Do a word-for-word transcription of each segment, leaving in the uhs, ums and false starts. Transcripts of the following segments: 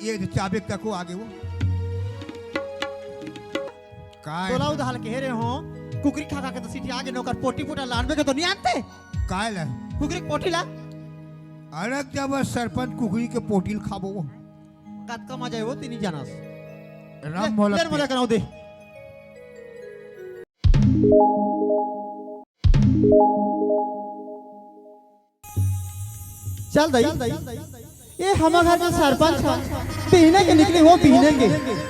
ये चाबी तको आगे वो। काय? तोला उधार के रे हो, कुकरी खा खा के तो सिटी आगे नौकर पोटी पोटा लानबे के तो नहीं आनते। काय ला? कुकरी के पोटी ला। अरे जब सरपंच कुकरी के पोटी ल खाबो वो। कतका मजा है वो तीन जानस। राम ले, मोला ले मोला कराओ दे। चल दई, ये हमर घर के सरपंच ह, बिहने के निकली हो, बिहने के,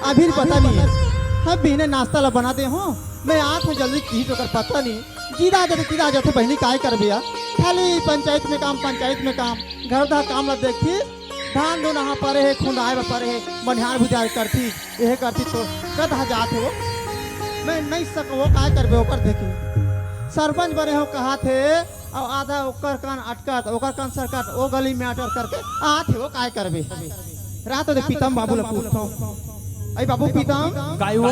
अभी पता नहीं है। हम बिहने नाश्ता ला बना दे हो, मैं आत हो जल्दी की तो कर पता नहीं, जीदा जाथे, जीदा जाथे बहिनी, काय करबे यार, खाली पंचायत में काम, पंचायत में काम, घर दा काम ला देखी, धान धुन हा परे है, खुंदाए बर परे है, बनिहार बुझार करती, यह करती तो कद हा जात हो, मैं नहीं सको, काय करबे ओकर देखी, सरपंच बने हो कहा थे, अउ आधा ओकर कान अटकत, ओकर कान सरकत, ओ गली में अटर करके आत हे, वो काय करबे? रात ओदे पीतम बाबू ला पूछथों। अई बाबू पीतम, काय वो?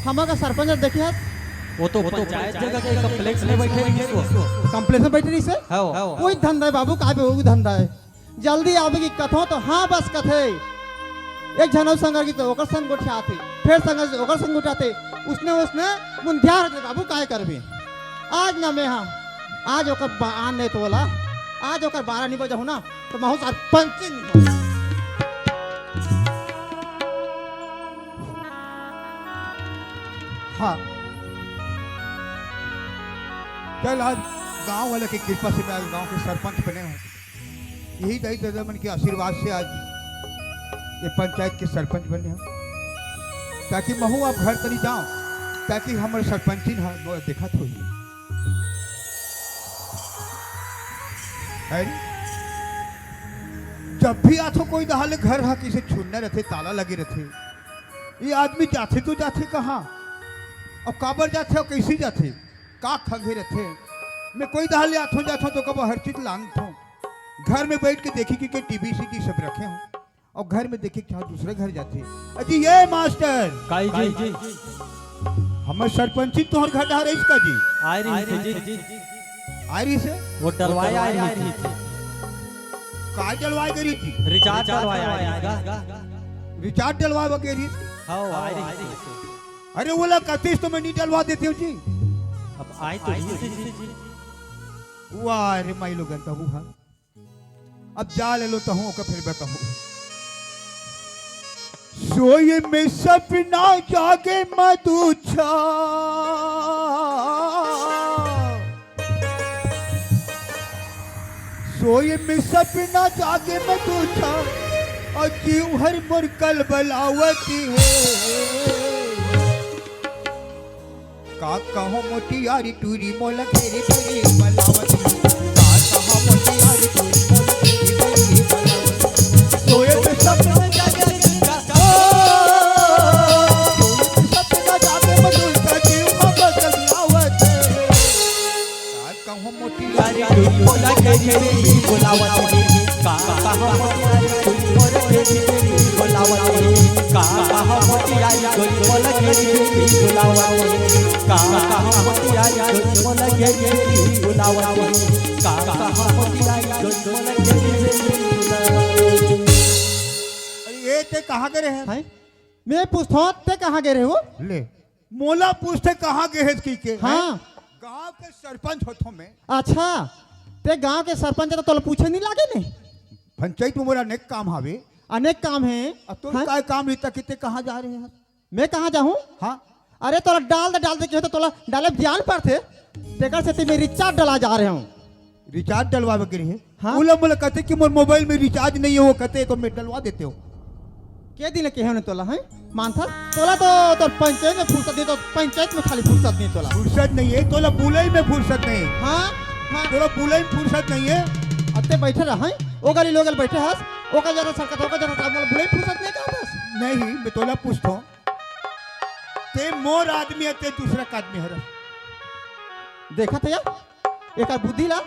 हमर का सरपंच देखे हस? वो तो पंचायत जगह के कॉम्प्लेक्स में बैठे रहिस वो। कॉम्प्लेक्स में बैठे रहिस हे? हाँ, वो। कोई धंधा है बाबू, काय बे वो धंधा है? जल्दी आबे की कथों तो हाँ बस कथे। एक झन अउ संग रही तो ओकर संग गोठियाथे, फेर संग रही तो ओकर संग गोठियाथे। उसने, उसने मुंधियार होथे बाबू, काय करबे? आज ना मैं हाँ, आज ओकर बा-, आन नहीं तो बोला, आज ओकर बारह नहीं बजाहूँ ना, तो महू सरपंच नहीं हो। हाँ। चल, आज गांव वाले की कृपा से मैं आज गांव के सरपंच बने हूँ। यही दाई ददा मन के आशीर्वाद से आज ये पंचायत के सरपंच बने हूँ, ताकि महू आप घर तनी जाओ, ताकि हमर सरपंचिन ह मोला देखत होही। है नी? जब भी आथो कोई दहाले घर ह किसे छुन्ना रथे, ताला लगे रथे। ये आदमी जाथे तो जाथे कहाँ, अउ काबर जाथे अउ कैसे जाथे, का खंघे रथे? मैं कोई दहाले आथो जाथो तो कब हर चीज लानथो। घर में बैठ के देखी कि, कि टीवी सीवी सब रखे हो, अउ घर में देखी कि हाँ दूसरे घर जाथे। अजी ये मास्टर, काई जी? हमर सरपंची तोहर घर डहर आइस का जी? आय रहिस हे जी। आय रहिस हे? वो डलवाए आय रहिस हे। का डलवाए गे रहिस जी? रिचार्ज डलवाए आय रहिस हे। रिचार्ज डलवाए गे रहिस? हाँ, आय रहिस हे। अरे, ओला कतिस तो मैं नहीं डलवा देते हूँ जी। अब आय तो रहिस हे जी। वाह रे माई लोगन, तहूँ हा। अब जा ले लो, तहूँ ओकर फिर बताऊँ। सोए में सपना जागे मधुछा, सोए में सपना जागे मधुछा, अउ जीव हर मोर कलबलावत हे। का कहूँ मोटियारी टूरी मोला घेरी घेरी बलावत हे। का कहूँ मोटियारी टूरी मोला घेरी घेरी बलावत हे। सोए में सपना जागे मधुछा, ओ, सोए में सपना जागे मधुछा, जीव हर मोर कलबलावत हे। का कहूँ मोटियारी टूरी मोला घेरी घेरी बलावत हे। का कहूँ मोटियारी टूरी मोला घेरी घेरी बलावत हे। का कहूँ मोटियारी टूरी मोला घेरी घेरी बलावत हे। का कहूँ मोटियारी टूरी मोला घेरी घेरी बलावत हे। का कहूँ मोटियारी टूरी मोला घेरी घेरी बलावत हे। अरे ये ते कहाँ गे रहे हैं? हैं? मैं पूछथों, ते कहाँ गे रहे हो? ले, मोला पूछथे कहाँ गे हेस कहिके, हैं? हाँ। गांव के सरपंच होथों मैं। अच्छा, ते गांव के सरपंच तो तोला पूछे नहीं लागे ने? पंचायत में मोला अनेक काम हावे। अनेक काम हे। अब तोर हैं? काय काम रहिथे कि ते कहाँ जा रहे हस? मैं कहाँ जाहूँ? हाँ। अरे तोला डाल दे, डाल दे कहे तो तोला डाले बर जान परथे। तेकर सेती मैं रिचार्ज डला जा रहे हूँ। रिचार्ज डलवावे के रहे। हाँ? ओला मोला कथे कि मोर मोबाइल में रिचार्ज नहीं है, वो कथे तो मैं डलवा देते हो। के दिन के है तोला, हैं? मानथस? तोला तो, तोर पंचायत में फुर्सत नहीं, तो पंचायत में खाली फुर्सत नहीं तोला। फुर्सत नहीं है, तोला बुलई में फुर्सत नहीं है। हाँ? हाँ। तोला बुलई में फुर्सत नहीं है। अते बैठे रह, हैं? ओ गली लोगल बैठे हस, ओकर जरा सरकत, ओकर जरा सरकत, मोला बुलई में फुर्सत नहीं का बस? नहीं, मैं तोला पूछथों। ते मोर आदमी हे, ते दूसरा के आदमी हरस। देखत हे या? एकर बुद्धि ला।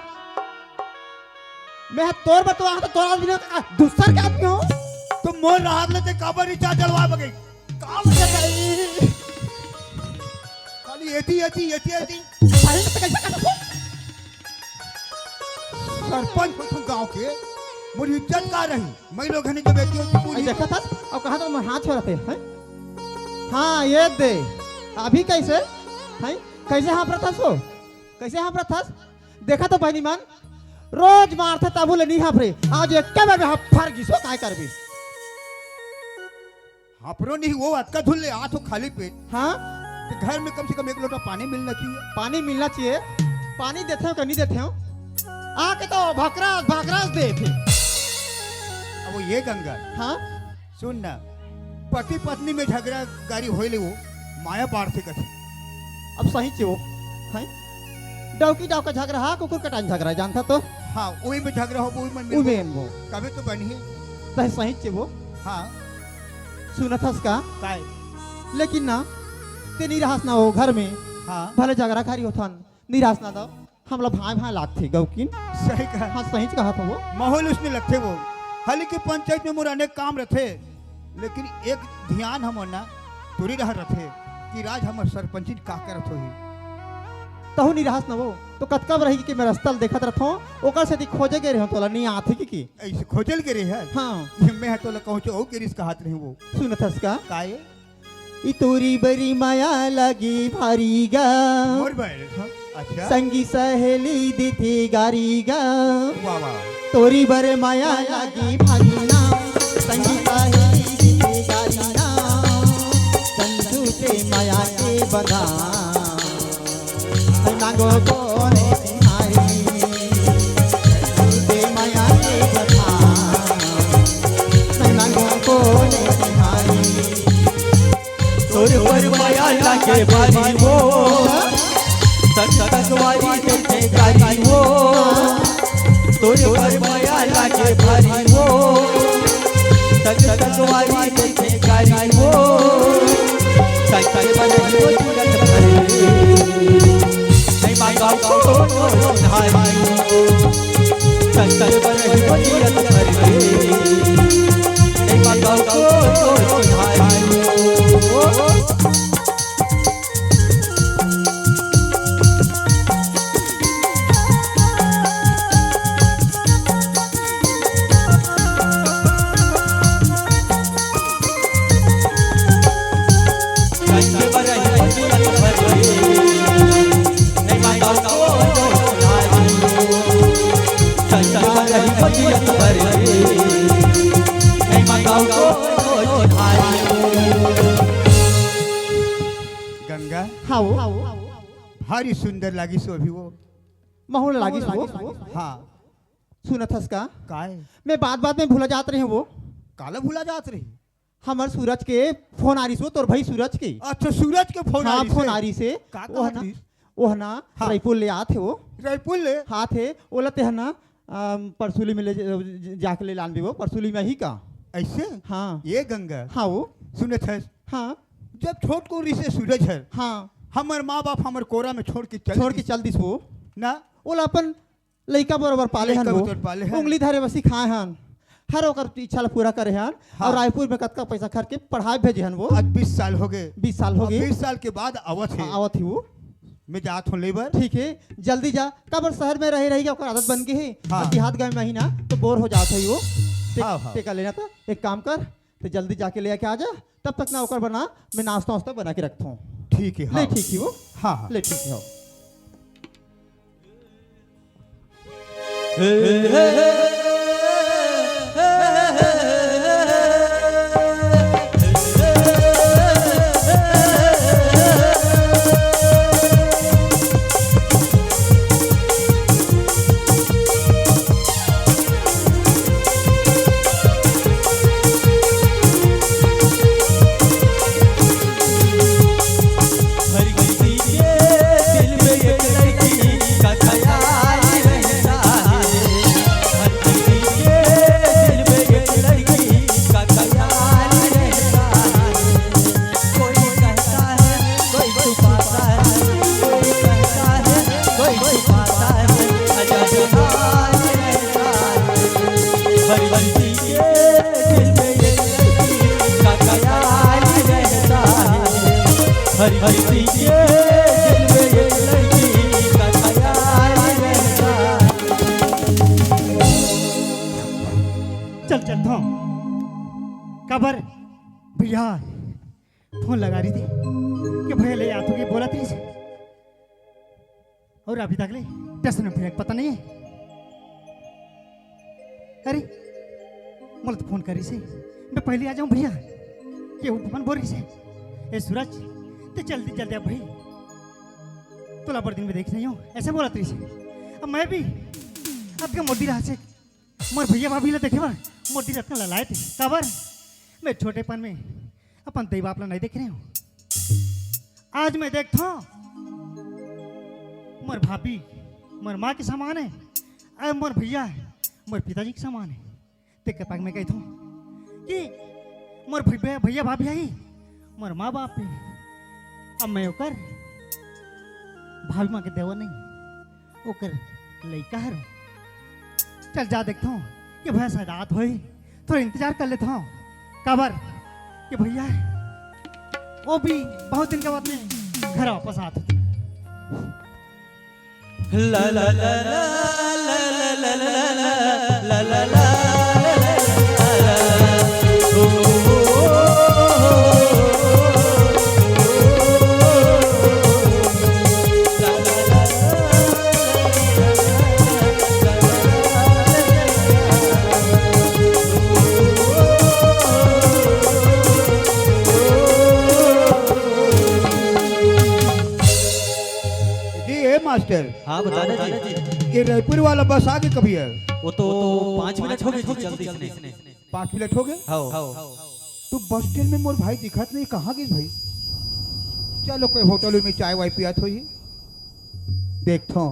मैं तोर बतवा तो तोर आदमी नहीं, दूसर के आदमी हो। तो मोर राहत ले ते काबर रिचार्ज डलवा बगे? काम से कही। खाली एती, एती, एती, एती। भाई, तो कैसे कर सकते? सरपंच हो तुम गांव के। मोर इज्जत का रही? मैं लोग हनी के बेटी होती पूरी। देखत हस, अब कहाँ तो मैं हाथ छोड़त हे, हैं? हाँ, ये दे। अभी कैसे? हैं? कैसे हाँफ रथस हो? कैसे हाँफ रथस? देखा तो बहिनी मन, रोज मारथे तभू ले नहीं हाँफ रे। आज एक बार में हाँफ फर गिसो, काय करबे? हाँफरो नहीं वो अतका धुल ले आत हो खाली पेट। हाँ? तो घर में कम से कम एक लोटा पानी मिलना चाहिए। पानी मिलना चाहिए। पानी देथे हो कि नहीं देथे हो? आके तो भकरास, भकरास देथे। अब वो ये गंगा। हाँ? सुन ना, पति पत्नी में झगड़ा गारी होए ले वो माया बाढ़ से कथे। अब सही चे वो, हैं? डौकी डौका झगड़ा हा, कुकुर कटान झगड़ा, जानता तो? हाँ, वही में झगड़ा हो, वही मन में उमे वो। कभी तो बनी है। तहे सही चे वो। हाँ। सुनत हस का? काय? लेकिन ना, ते नहीं रहस ना वो घर में। हाँ। भले झगड़ा खारी होथन, नहीं रहस ना दो। हमला भाई भाई लागथे गौकिन। सही कहा। हाँ, सही कहा था वो। माहौल उसने लगथे वो। हालांकि पंचायत में मोर अनेक काम रथे, लेकिन एक ध्यान हमर ना तुरी रह रथे कि राज हमर सरपंचिन का करत होही। तहु नहीं रहस न वो, तो कतका बरही के मैं रस्ता ल देखत रथों, ओकर सेती खोजे गे रहे तोला, नहीं आथे कि, कि? ऐसे खोजल गे रहे है? हाँ। ये मैं तोला कहूँ चो, ओ गिरिस कहत रहे वो। सुनत हस का? काय? ई तोरी बरी माया लागी भारी गा। मोर बर। हाँ। अच्छा। संगी सहेली देथे गारी गा। वाह, वाह। तोरी बर माया लागी भारी ना, संगी सहेली देथे गारी ना। संजू के माया के बंधा। नांगो कोने तिहारी, दे माया के बता। नांगो कोने तिहारी, तोर पर माया लागे भारी वो, संग संगवारी देखे गारी वो। तोर पर माया लागे भारी वो, संग संगवारी देखे गारी वो। संग संग बरही वो तुरंत भरे। नहीं मांगा को सुधारी। संग संग बरही वो तुरंत भरे। नहीं मांगा को सुधारी। गंगा। हाँ वो। भारी सुंदर लागिस वो अभी वो। महू ल लागिस वो। हाँ। सुनत हस का? काय? मैं बात बात में भुला जात रहे वो। काला भुला जात रही? हमर सूरज के फोन आ रही सो, तोर भाई सूरज के। अच्छा, सूरज के फोन आ हाँ, रही फोन से। आ रही से। का ओह कहत ना, रही? ओह ना, हाँ। रायपुर ले आत हे वो। रायपुर ले? आत हे, ओला तेह ना, अम, परसुली में ले ज-, ज-, जाके ले लानबे वो, परसुली में ही का। ऐसे? हाँ। ये गंगा। हाँ वो। सुनत हस? हाँ। जब छोट को रिसे सूरज हर। हाँ। हमर माँ बाप हमर कोरा में छोड़ के चल छोड़ के दिस। चल दिस वो। ना? ओला अपन लइका बरोबर पाले हन लइका वो। बरोबर पाले हन। उंगली धरे बसी खाए हन। हर ओकर इच्छा ला पूरा करे हन। हाँ। और रायपुर में कतका पैसा खर्च के पढ़ाई भेजे हन वो। आज बीस साल हो गए। बीस साल हो अब गए। बीस साल के बाद आवत हे। हाँ, आवत हे वो। मैं जात हूँ लेबर। ठीक है, जल्दी जा। काबर शहर में रहे रही के ओकर आदत बन गई है। हाँ। और देहात गाँव में ही ना तो बोर हो जात है वो। ते, हाँ, हाँ। ते कर लेना था, एक काम कर, ते जल्दी जाके ले आके आ जा। तब तक ना ओकर बना, मैं नाश्ता वास्ता बना के रखता हूँ। ठीक है, ले, हाँ। ठीक है वो। हाँ, हाँ। ले, ठीक है, हाँ। थों। काबर भैया फोन लगा रहिसे कि भैया ले आथों के बोलत रहिसे, अउ अभी तक ले स्टेशन में भैया के पता नहीं हे। अरे, मोला तो फोन करिसे, मैं पहली आ जाहूं भैया, ये वो फोन बोल रहिसे, ए सूरज, ते जल्दी जल्दी आ भाई, तोला बड़ दिन में देखे नहीं हों, ऐसे बोलत रहिसे। अब मैं भी अतका मोर दिल आसे मोर भैया भाभी ला देखे बर मोर दिल अतका ललाए थे। काबर? मैं छोटेपन में अपन दई बाप ला नहीं देखे रहेंव। आज मैं देखथों, मोर भाभी मोर माँ के समान हे, अउ मोर भैया मोर पिताजी के समान हे। तेकर पाछू मैं कहिथों कि मोर भैया, भैया भाभी हे, मोर माँ बाप हे। अब मैं ओकर भाभी माँ के देवर नहीं, ओकर लइका हरंव। चल जा देखथों, ये भैया शायद आत होही, थोड़ा इंतजार कर लेथों। काबर? ये भैया हे, वो भी बहुत दिन के बाद में घर वापस आत होही। जी, ए मास्टर, हाँ, बता ना जी। ये रायपुर वाला बस आगे कब हे? वो तो पाँच मिनट हो गए जी, चलत इसने। पाँच मिनट हो गए? हाँ। तू बस स्टैंड में मोर भाई दिखत नहीं, कहाँ गिस भाई? चलो, कोई होटल में चाय वाय पियात होही, देखथों।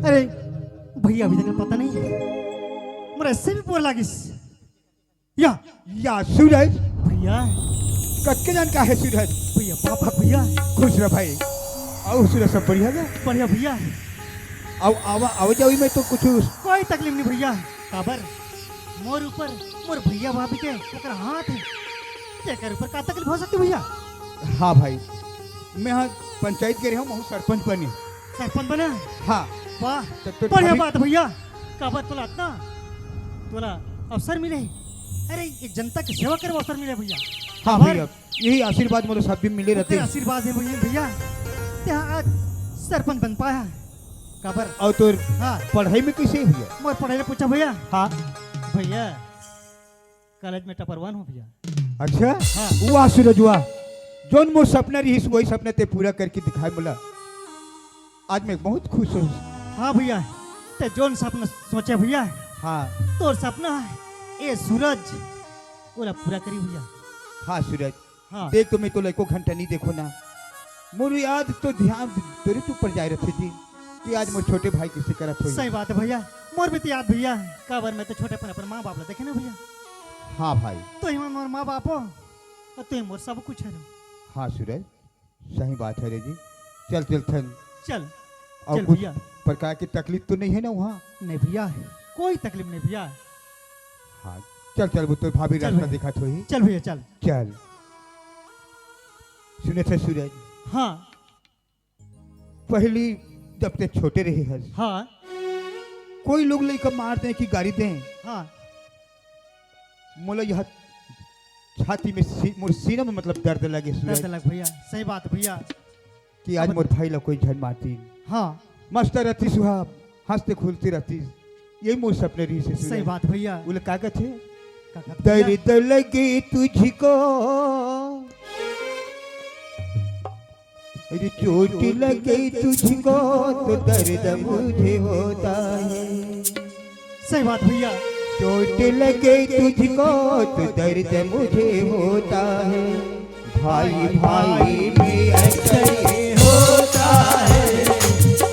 अरे भैया, अभी तक पता नहीं हे, मोर ऐसे भी बोर लागिस। या, या सूरज। भैया। कतके जन का हे सूरज? भैया, पापा भैया। खुश रह भाई। अउ सूरज, सब बढ़िया ना? बढ़िया भैया। अउ आवा, आवा जावा में तो कुछ कोई तकलीफ नहीं भैया। काबर? मोर ऊपर मोर भैया भाभी के ओकर हाथ हे, तेकर ऊपर का तकलीफ हो सकथे भैया? हाँ भाई, मैं हा पंचायत गे रहेंव, महूँ सरपंच बनेंव। सरपंच बने? हाँ। वाह, तब तो बढ़िया भाभी बात भैया। काबर तोला अतना, तोला अवसर मिले हे। अरे, ये जनता के सेवा करे अवसर मिले भैया। हाँ काबर? भैया, यही आशीर्वाद मोला सब दिन मिले ओकर रहिथे। आशीर्वाद हे भैया, भैया। तें हा आज सरपंच बन पाया। काबर? अउ तोर हाँ। पढ़ाई में कइसे हे भैया? मोर पढ़ाई ला पूछा भैया। हाँ। भैया, कॉलेज में टॉपर वन हों भैया। अच्छा? हाँ। वाह सूरज वाह, जौन मोर सपना रहिस, वही सपना तें पूरा करके दिखाए मोला। आज मैं बहुत खुश हों। हाँ भैया, तें जौन सपना सोचे भैया, हाँ। तोर सपना हे, ए सूरज, ओला पूरा करी भैया। हाँ सूरज, हाँ। देख तो मैं तोला एको घंटा नहीं देखों ना, मोर याद तो ध्यान तोरे ऊपर जाए रहिथे जी, कि आज मोर छोटे भाई कइसे करत होही। सही बात हे भैया, मोर भी तो याद भैया, काबर मैं तो छोटेपन अपन माँ बाप ला देखेंव ना भैया। हाँ भाई। तो ही मोर माँ बाप हो, अउ तुही मोर सब कुछ हरव। हाँ सूरज, सही बात हे रे जी। चल चलथन। चल, अउ चल कुछ भैया। प्रकार के तकलीफ तो नहीं हे ना उहाँ? नहीं भैया, कोई तकलीफ नहीं भैया। हाँ, चल चल, वो तो भाभी चल रास्ता भैया। दिखात होही। चल भैया, चल। चल। सुनथस सूरज? हाँ। पहली जब तें छोटे रहे हस, हाँ। कोई लोग लइका मार दें कि गारी दें, हाँ। मोला यह छाती में सी-, मोर सीना में मतलब दर्द लगे सूरज। दर्द लग भैया, सही बात भैया। कि आज अब मोर भाई ला कोई झन मारतिस। हाँ। मस्त रहतिस उहाँ, हँसते खुलते रहतिस। यही मोर सपना रहिसे सूरज। सही बात भैया। ओला का कथे? का कथे भैया? दर्द लगे तुझको, अरे चोट लगे तुझको तो दर्द मुझे होता है। सही बात भैया। चोट लगे तुझको तो दर्द मुझे होता है। भाई भाई में ऐसा ही होता है,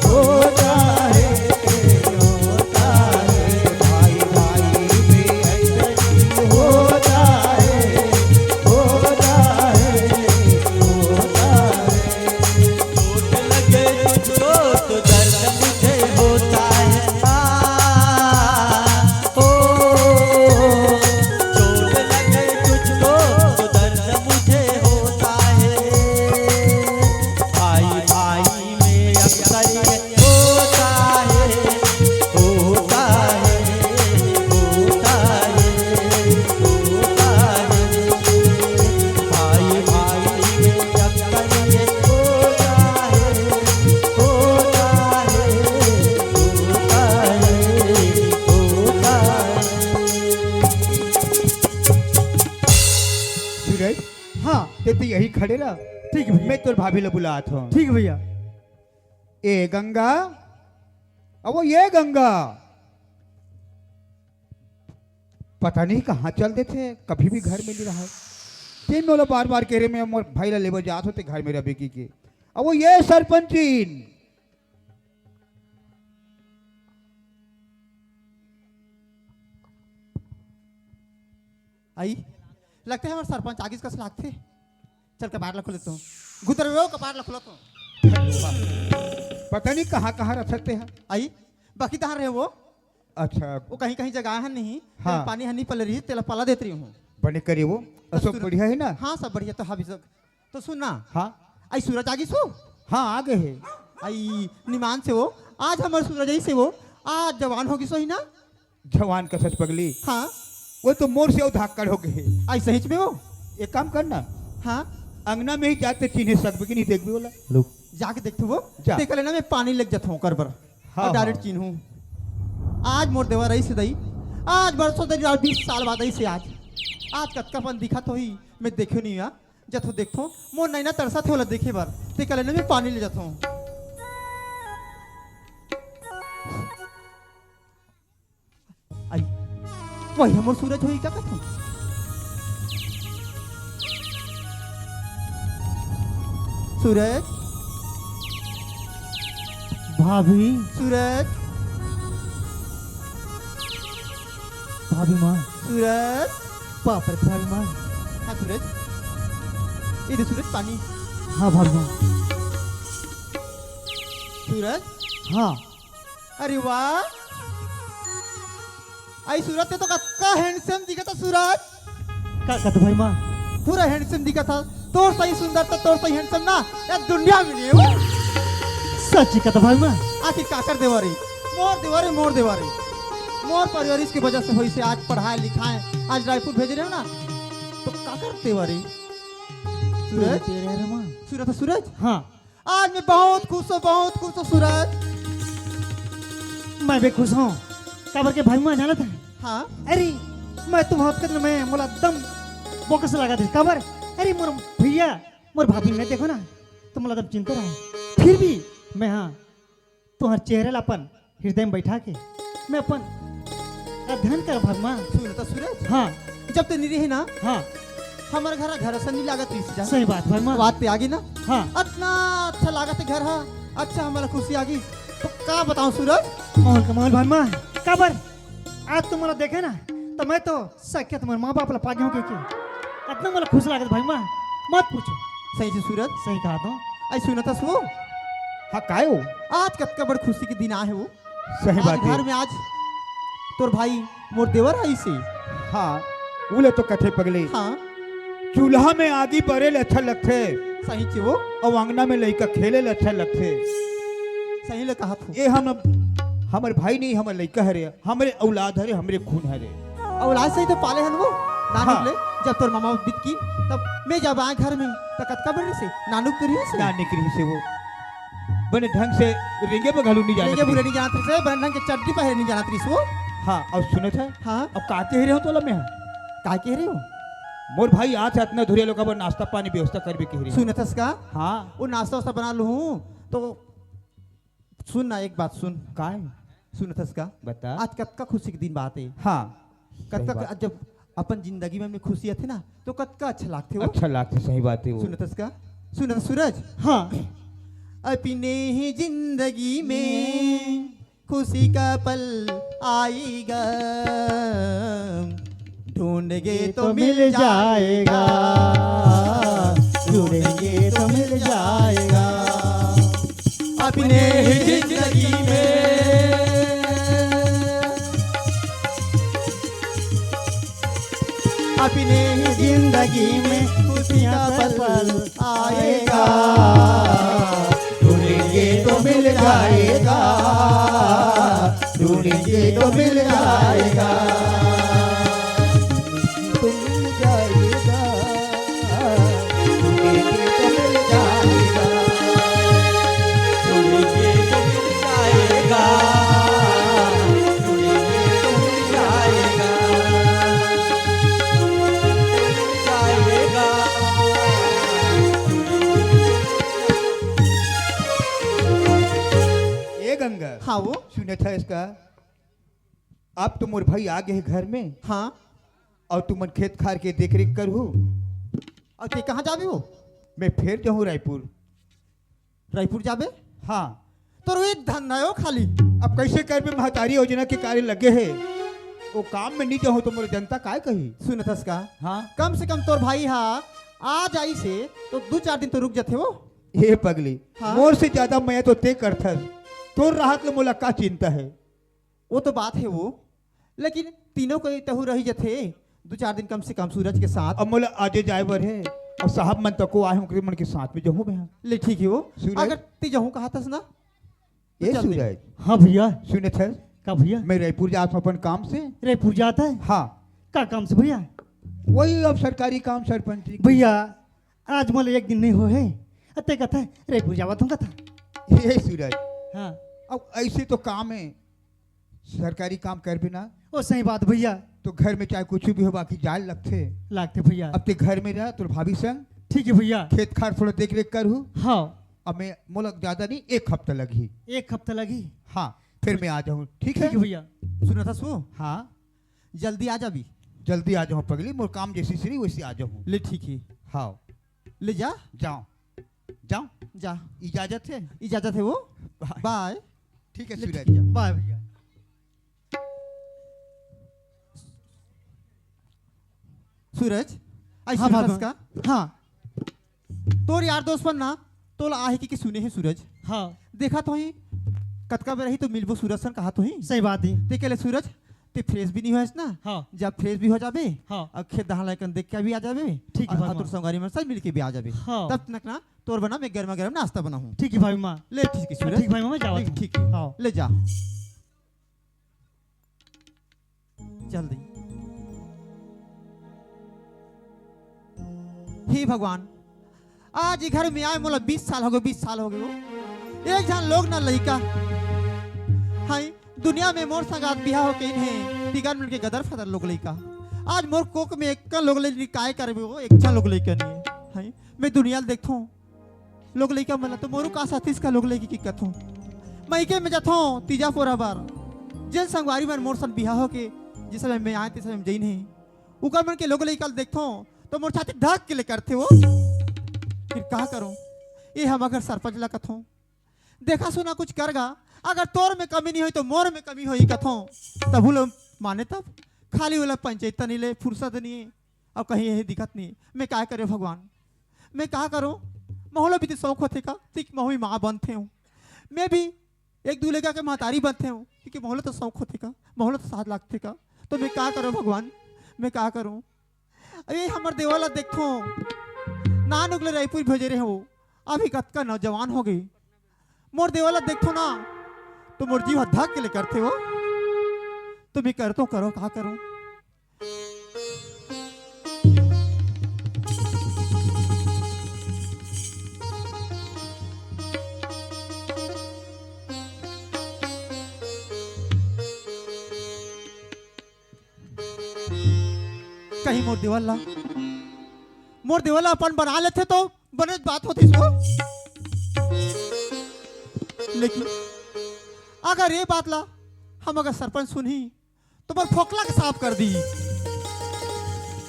होता है, होता है। भाई भाई में ऐसा ही होता है, होता है, होता है। चोट लगे तुझको तो दर्द मुझे होता है। आ, ओ, चोट लगे तुझको तो दर्द मुझे होता है। भाई, भाई में अक्सर ये होता तो यही खड़े रह। ठीक है भैया। मैं तोर भाभी ला बुलात हूँ। ठीक है भैया। ए गंगा, अब ये गंगा, पता नहीं कहाँ चल देथे, कभी भी घर में नहीं रहा। तेन मोला बार बार कहे रहे, मैं मोर भाई ला लेबर जात हों ते घर में रह बेकी के। अब वो ये सरपंचिन। आई, लगथे हमर सरपंच आगिस कस लागथे। चल, कपाट ला खोलत हूँ। गुदर वो कपाट ला खोलत हूँ। पता नहीं कहाँ कहाँ रखते हैं। आई, बाकी कहाँ रहे वो? अच्छा। वो कहीं कहीं जगह है नहीं, हाँ। तेला पानी हनी पल रही, तेला पला देत रही हूँ। बने करी वो। तो और सब सुन बढ़िया है ना? हाँ, सब बढ़िया। तो हाँ, भी सब। तो सुन ना। हाँ। आई सूरज आगिस हो? हाँ, आ गए है। आई निमान से वो, आज हमर सूरज आई से वो, आज जवान होगिस होही ना? जवान कस हे पगली। हाँ। वो तो मोर से अउ धाकड़ हो गए। आई सहीच में वो? एक काम करना। हाँ। अंगना में ही जाते चिन्हे सकबे कि नहीं देखबे बोला। लो। जाके देखथों वो। जा। देख लेना, मैं पानी लेके जाथों ओकर बर। हाँ, और direct हाँ। चिन्हूँ। आज मोर देवर आई से दई। आज बरसों दिन, आज बीस साल बाद आई से आज। आज कतका पन दिखत होही, मैं देखे नहीं हा। जथो देखथों, मोर नैना तरसत हे ओला देखे बर। ते कले न मैं पानी ले जथों। आई, वही हमर सूरज होही का कथों? सूरज, भाभी। सूरज, भाभी माँ। सूरज। बाप रे, भाभी माँ। हाँ सूरज, ये दे सूरज पानी। हाँ भाभी माँ। सूरज। हाँ। अरे वाह, आई सूरज ते तो कतका handsome दिखत हे सूरज। का कत भाई माँ? पूरा handsome दिखत हे। तोर सही सुंदर तो तोर सही handsome ना, या दुनिया में नहीं हो। सच्ची कत भाई माँ? आखिर काकर देवर हे? मोर देवर हे, मोर देवर हे। मोर परवरिश के वजह से होइस हे आज पढ़ाए लिखाए, आज रायपुर भेजे रहे हो ना, तो काकर देवर हे? सूरज? तेरे रे माँ। सूरज, सूरज? हाँ। आज मैं बहुत खुश हूँ, बहुत खुश हूँ सूरज। मैं भी खुश हूँ। काबर के भाई माँ जानत हे? हाँ। अरे, मैं तुम होत कतना मैं मोला एकदम बोकस लगा दे। काबर? अरे मोर भैया, मोर भाभी ने देखो ना, तो मोला एकदम चिंता रहा। फिर भी मैं हाँ, तुम्हारे चेहरे ला अपन हृदय में बैठा के मैं अपन अध्ययन कर भाई माँ। सुन तो सूरज। हाँ। जब ते नहीं रहे ना, हाँ। हमर घर, घर असन नहीं लागत रहिस जा। सही बात भाई माँ। बात पे आगे ना। हाँ। अतना अच्छा लागत हे घर हा, अच्छा हमला खुशी आगी। तो का बताऊं सूरज? माहौल का माहौल भाई माँ। काबर? आज तुम मोला देखे ना, तो मैं तो सख्या तुम्हारे माँ बाप ला पागे हो के, के। अतना मोला खुश लागत भाई माँ, मत पूछो। सही से सूरज। सही कहा तो। आई सुनत हस वो? हाँ, काय हो? आज कतका बड़ खुशी के दिन आए हे वो। सही आज बात हे। घर में आज तोर भाई मोर देवर आइस हे। हाँ, उले तो कथे पगले। हाँ। चूल्हा में आगी बरे ले अच्छा लगथे। सही चे वो। अउ अंगना में लइका खेले ले अच्छा लगथे। सही ले कहा तू। ये हम, हमर भाई नहीं, हमर लइका हरे, हमरे औलाद हरे, हमरे खून हरे। औलाद सही तो पाले हन वो। नानुक हाँ। ले, जब तोर मामा बितकी, तब मैं जब आए घर में, त कतका बड़े से, नानुक तो रहिस हे। नानुक रहिस हे वो। बने ढंग से रेंगे बर घलो नहीं जानत रेंगे बर रहिस। नहीं जानत रहिस हे, बने ढंग के चड्डी पहरे नहीं जानत रहिस वो। हाँ, अउ सुनत हे? हाँ। अब का कहे रहे हो तोला मैं? का कहे रहे हो? मोर भाई आज अतना धुरिया लोग बर नाश्ता पानी व्यवस्था करबे कहे रहे हो। सुनत हस का? हाँ। वो नाश्ता वास्ता बना लूँ, तो सुन ना, एक बात सुन। काय? सुनत हस का? बता। आज कतका खुशी के दिन बात हे। हाँ। कतका सही बात। क-, जब अपन जिंदगी में, में खुशी आथे ना, तो कतका अच्छा लागथे वो। अच्छा लागथे, सही बात हे वो। सुनत हस का? सुनत सूरज? हाँ। अपने ही जिंदगी में खुशी का पल आएगा, ढूंढेंगे तो मिल जाएगा, ढूंढेंगे तो मिल जाएगा। अपने ही जिंदगी में, अपने ही जिंदगी में खुशी का पल आएगा, ढूंढेंगे तो मिल जाएगा, ढूंढेंगे तो मिल जाएगा। अब तो मोर भाई आ गे हे घर में। हाँ। अउ तुमन खेत खार के देख रेख करहू। अउ ते कहाँ जाबे हो? मैं फेर जाहूँ रायपुर। रायपुर जाबे? हाँ। तोर एक धंधा हो खाली। अब कैसे करबे, महतारी योजना के कार्य लगे हे, वो काम में नहीं जाहूँ तो मोर जनता काय कही? सुनत हस का? हाँ। कम से कम तोर भाई हा आ जाइसे तो दू चार दिन तो रुक जाथे वो। हे पगली, हाँ? मोर से ज्यादा मया तो ते करथस, तोर राहत ले मोला का चिंता हे? वो तो बात हे वो, लेकिन तीनों को तहु रही जथे, दू चार दिन कम से कम सूरज के साथ। अब मोला आजे जाए बर हे, अउ साहब मन तको आए हों, ओकरे मन के साथ में जाहूँ मैं। ले ठीक हे वो, सूरज। अगर ते जाहूँ कहा थस ना, तो ए चल दे। सूरज। हाँ भैया। सुनत हस? का भैया? मैं रायपुर जात हूँ अपन काम से। रायपुर जात हे? हाँ। का काम से भैया? वही अब सरकारी काम, सरपंची। भैया, आज मोला एक दिन नहीं होहे, अते कथा रायपुर जावत हूँ कथा। ए सूरज। हाँ। अब ऐसे तो काम हे, सरकारी काम करबे ना। ओ सही बात भैया। तो घर में चाहे कुछ भी हो, बाकी जाए लगथे। लगथे भैया। अब ते घर में रह, तोर भाभी संग। ठीक हे भैया। खेत खार थोड़ा देख रेख करहू। हाँ। अब मैं मोला ज्यादा नहीं, एक हफ्ता लगही। एक हफ्ता लगही? हाँ, फिर मैं आ जाहूँ, ठीक हे? ठीक हे भैया। सुनत हस वो? हाँ। जल्दी आ जाबे। जल्दी आ जाहूँ पगली, मोर काम जैसी सरी वैसी आ जाहूँ। ले ठीक हे। हाँ। ले जा। जाओ। जाओ। जा। इजाजत हे? इजाजत हे वो। बाय। बाय। ठीक हे, ले सूरज। ठीक हे, बाय भैया। सूरज, आई हाँ, सुनत हस भगवान। का? हाँ। तोर यार दोस्त मन ना तोला आहे कि, कि सुने हे सूरज। हाँ। देखा तो ही, कतका बेर ही तो मिलबो सूरज सन, कहा तो ही। सही बात हे। ते कहले सूरज, ते fresh भी नहीं होएस ना। हाँ। जब fresh भी हो जाबे, हाँ। अउ खेत धान लायकन देख के भी आ जाबे। ठीक हे अउ, भाई अउ तोर माँ। संगवारी मन साथ मिल के भी आ जाबे। हाँ। तब तक ना तोर बना मैं गर्मा गर्म नाश्ता बनाहूँ। ठीक हे भाई माँ। ले ठीक हे सूरज। ठीक भाई माँ, मैं जावत ले हूँ। ठीक हे। हाँ। ले जा। चल दे। हे भगवान, आज ये घर में आए मोला बीस साल हो गे, बीस साल हो गे वो। एक झन लोग ना लइका। हाय, दुनिया में मोर संग आज बिहाव होके इन हे, तिगन मिलके गदर फदर लोग लइका। आज मोर कोख में एक लोग लइका काय करबे वो, एक झन लोग लइका नहीं हे। हाय, मैं दुनिया ल देखथों, लोग लइका मन ला तो मोरो का साथिस का लोग लइका के कथों। मइके में जाथों तीजा पोरा बर, जेन संगवारी मन मोर सन बिहाव होके, जिस समय मैं आए, ते समय में जइन हे, उकर मन के लोग लइका ल देखथों, तो मोर छाती धक के ले करथे वो। फिर का करों? ये हम अगर सरपंच ला कथों, देखा सुना कुछ करगा, अगर तोर में कमी नहीं होई, तो मोर में कमी होई कथों, तभू ले माने तब, खाली ओला पंचायत नहीं ले, फुर्सत नहीं हे। अउ कहीं यही दिखत नहीं। मैं का करों भगवान, मैं का करों? महूला भी तो शौक होथे का, तिक महू भी माँ बनथे हूँ। मैं भी एक दू लइका के महतारी बनथे हूँ, क्योंकि महूला तो शौक होथे का, महूला तो साथ लागथे का। तो मैं का करों भगवान, मैं का करों? अरे हमर देवर ला देखथों, नान उगले रायपुर भेजे रहे हो, अभी कतका नौजवान हो गई। मोर देवर ला देखथों ना, तो मोर जीव ह धक के ले करथे वो। तो मैं करथों करों, का करों? कहीं मोर देवर ला, मोर देवर ला अपन बना लेथे तो बने बात होतिस वो। लेकिन अगर ये बात ला हम अगर सरपंच सुनही, तो मोर फोकला के साफ कर दी।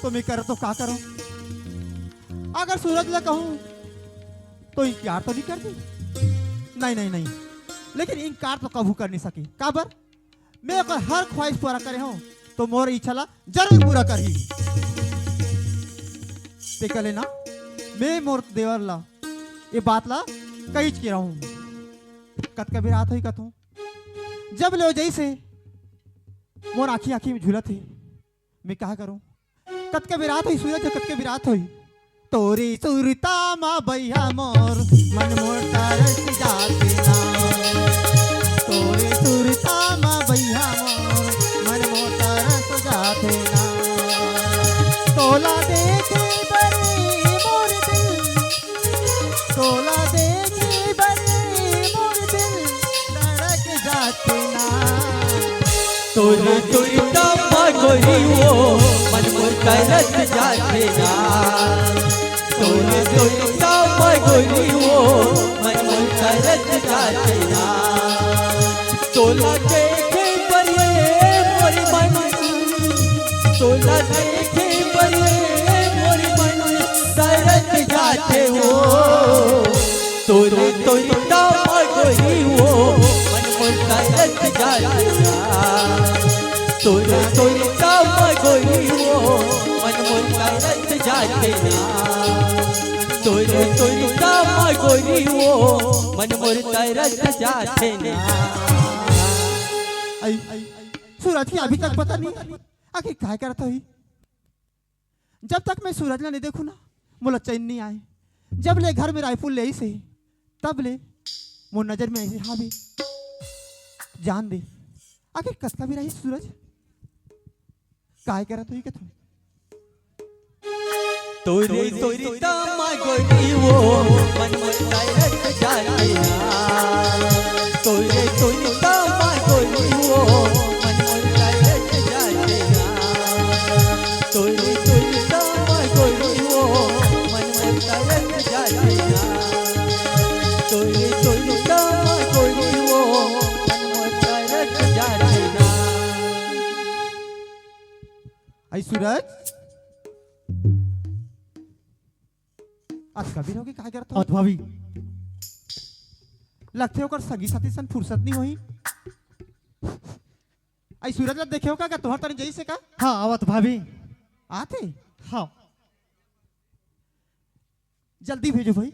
तो मैं करथों का करों? अगर सूरज ला कहूँ, तो इनकार तो नहीं कर दी? नहीं, नहीं, नहीं। लेकिन इनकार तो कभू कर नहीं सके। काबर? मैं ओकर हर ख्वाहिश पूरा करे हूँ, तो मोर इच्छा ला जरूर पूरा करही। ते कहले ना, मैं मोर देवर ला, ये बात ला कहिच के रहूँ। कतका बेर रात होई कथों, जब ले जइसे मोर आँखी आँखी में झूलत हे, मैं का करों? कतका बेर रात होई सूरज, कतका बेर रात होई। तोरे सुरता मा बइहा मोर, मन मोर तरस जाथे ना। तोरे सुरता मा बइहा मोर, मन मोर तरस जाथे ना। तोला देखे बर मोर दिल, तोला देखे बर मोर दिल धड़क जाथे ना। तोर तोर तम्बा गोरी वो, मन मोर तरस जाथे ना। तोर तोर तम्बा गोरी वो, मन मोर तरस जाथे ना। तोला देखे बर ये मोर तोला देखे बर मोर मन तरस जाथे वो। तोरे तोरे दामा गोरी वो, मन मोर तरस जाथे ना। तोरे तोरे दामा गोरी वो, मन मोर तरस जाथे ना। तोरे तोरे दामा गोरी वो, मन मोर तरस जाथे ना। आई, सूरज के अभी तक पता नहीं आखिर काय करत होही। जब तक मैं सूरज ला नहीं देखूं ना, मोला चैन नहीं आए। जब ले घर में रायपुर ले आई से, तब ले मोर नजर में ऐसे हावे। जान दे, आखिर कतका बेर आही सूरज? काय करत होही कथों? तोरे तोरे दामा गोरी वो, मन मोर तरस जाथे ना। तोरे तोरे दामा गोरी वो, मन मोर तरस जाथे ना। तोरे तोरे दामा गोरी वो, मन मोर तरस जाथे ना। तोरे तोरे दामा गोरी वो, मन मोर तरस जाथे ना। आई सूरज, आज कबीर होगे, काय करत हो? अत भाभी। लगथे ओकर संगी साथी सन फुर्सत नहीं होही। आई सूरज ला देखे हो का, का तोहर तनी जइसे का? हाँ, आवत भाभी। आथे? हाँ। जल्दी भेजो भाई।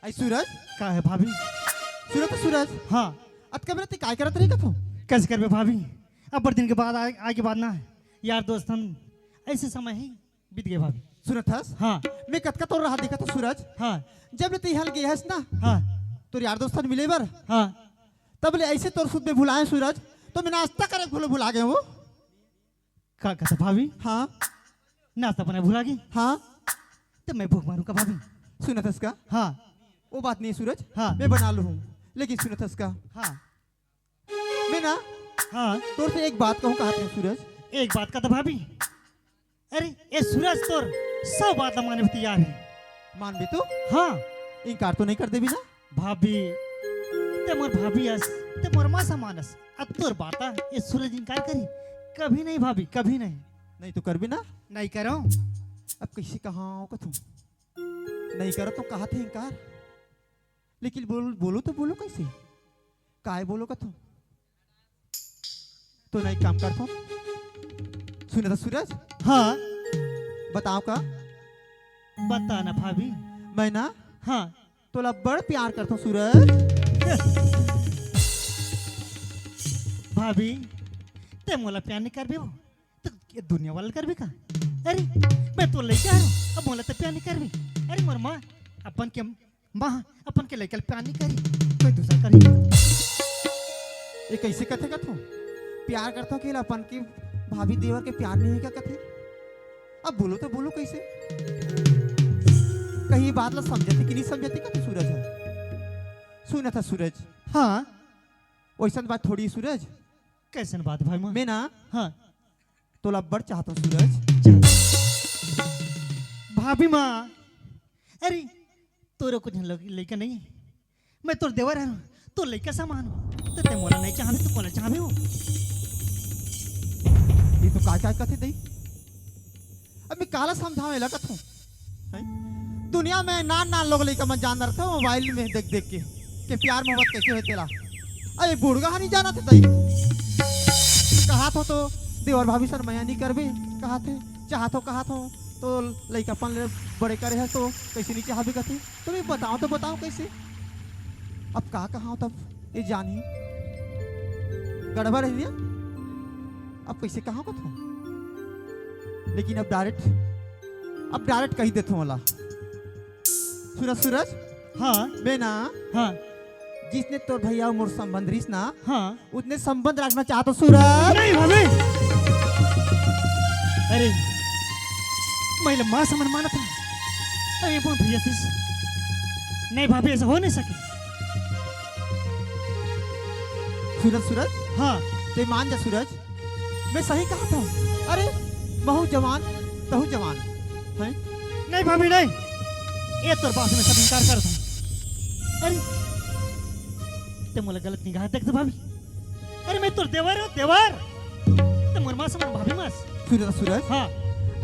आई सूरज। का है भाभी? सूरज तो सूरज। हाँ। अतका बेरा ते काय करत रही कथों? कैसे करबे भाभी? अब बड़ दिन के बाद आए, आए के बाद ना, यार दोस्तन ऐसे समय ही बीत गए भाभी। सुनत हस? हाँ। मैं कतका तोर राह देखत हूँ सूरज। हाँ। जब ले ते इहाँ ले गे हस ना, हाँ। तोर यार दोस्तन मिले बर, हाँ। तब ले ऐसे तोर सुध में भुलाए सूरज, तो मैं नाश्ता करे भूल भुला गए वो। का कहत भाभी? हाँ। नाश्ता बनाए भुला गई? हाँ। तो मैं भूख मारूं का भाभी? सुनत हस का? हाँ। वो बात नहीं सूरज। हाँ। मैं बना लूँ, लेकिन सुनत हस का? हाँ। मैं ना, हाँ। तोर से एक बात कहूँ, कहत हूँ सूरज। एक बात कहत भाभी। अरे, ये सूरज तोर सब बात ला माने बर तैयार है। मानबे तो? हाँ। इनकार तो नहीं कर देबी ना? भाभी, ते मोर भाभी अस, ते मोर माँ समान अस। अब तोर बात ये सूरज इनकार करी? कभी नहीं भाभी, कभी नहीं। नहीं तो करबे ना? नहीं करो। अब कैसे कहाँ कथों? नहीं करो तो कहत हे इनकार। लेकिन बोल, बोलो तो बोलो कैसे? काय बोलो कथों? तो नहीं काम करथों। सुने तो सूरज। हाँ। बताओ का? बता ना भाभी। मैं ना। हाँ। तोला बड़ प्यार करथों सूरज। भाभी, ते मोला प्यार नहीं करबे हो? तो ये दुनिया वाला करबे का? अरे, मैं तो लइका हूँ, अब मोला तो प्यार नहीं करबे। अरे मोर माँ, अपन के माँ अपन के लइका ल प्यार नहीं करी, कोई दूसरा करी। ये कैसे कथे कथों? प्यार करथों के ला अपन के भाभी देवर के प्यार नहीं है का कथे? अब बोलो तो बोलो कैसे? कहीं बात ला समझथे कि नहीं समझथे कथे सूरज है? सुनत हस सूरज। हाँ। वैसन बात थोड़ी सूरज। कैसन बात भाई माँ? मैं ना। हाँ। तोला बड़ चाहत हूँ सूरज। भाभी माँ, अरे तोरो कुछ लइका नहीं है, मैं तोर देवर हूँ, तोर लइका समान हूँ, तो ते मोला नहीं चाहबे तो कोला चाहबे हो? ये तो काय काय कथे दई। अब मैं काला समझाऊं एला कथों? हैं? दुनिया में नान नान लोग लइका मन जान रथे मोबाइल में देख देख के, के प्यार मोहब्बत कैसे होथे तेला। अरे बुढ़गा ह नहीं जानत हे दई। कहात हो तो देवर भाभी सन मया नहीं करबे, कहात हे, चाहत हो, कहात हो तो लइका अपन ले बड़े करे है तो कैसे नहीं चाहबे कथे। तो मैं बताओ तो बताओ कैसे? अब का कहा तब ये जानी गड़बड़ है ना? अब कैसे कहा कथों? लेकिन अब डायरेक्ट, अब डायरेक्ट कही देथों वाला। सूरज, सूरज। हाँ। मैं ना। हाँ। जिसने तोर भैया मोर संबंध रहिस ना। हाँ। उतने संबंध रखना चाहत हूँ सूरज। नहीं भाभी। अरे, मैं ल माँ समान मानत हूँ। अरे, मोर भैया से नहीं भाभी, ऐसा हो नहीं सके। सूरज, सूरज। हाँ। ते मान जा सूरज, मैं सही कहा था। अरे महू जवान, तहू जवान है। नहीं भाभी नहीं, ये तोर बात में सब इनकार कर था। अरे, ते मोला गलत निगाह देखत भाभी। अरे, मैं तोर देवर हूँ, देवर। ते मोर माँ समान भाभी मस। सुन ना सूरज। हाँ।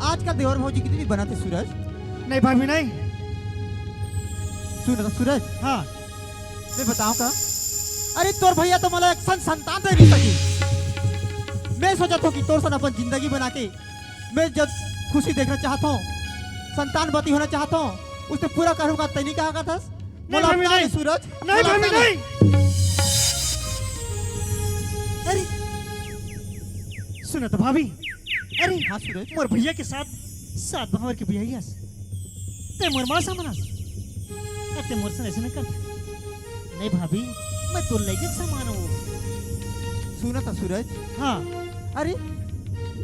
आजकल देवर भौजी कितनी बनत हे सूरज। नहीं भाभी, नहीं। सुन ना सूरज। हाँ। मैं बताऊं का? अरे, तोर भैया तो मोला एक सन संतान दे नहीं सकी। मैं सोचत हूँ कि तोर सन अपन जिंदगी बना के मैं जब खुशी देखना चाहत हूँ, संतान बती होना चाहत हूँ, उसे पूरा करूँगा। तैनी कहा का थस? नहीं, मोला भाभी, अपना नहीं। ले सूरज, नहीं, मोला भाभी, अपना ले। नहीं। अरे, सुन तो भाभी। अरे, हाँ सूरज। मोर भैया के साथ सात भावर के बियाही हस। ते मोर माँ समनस। अरे, ते मोर से ऐसे नहीं कर। नहीं भाभी, मैं तो लइका के समान हूँ। सुन तो सूरज। हाँ। अरे,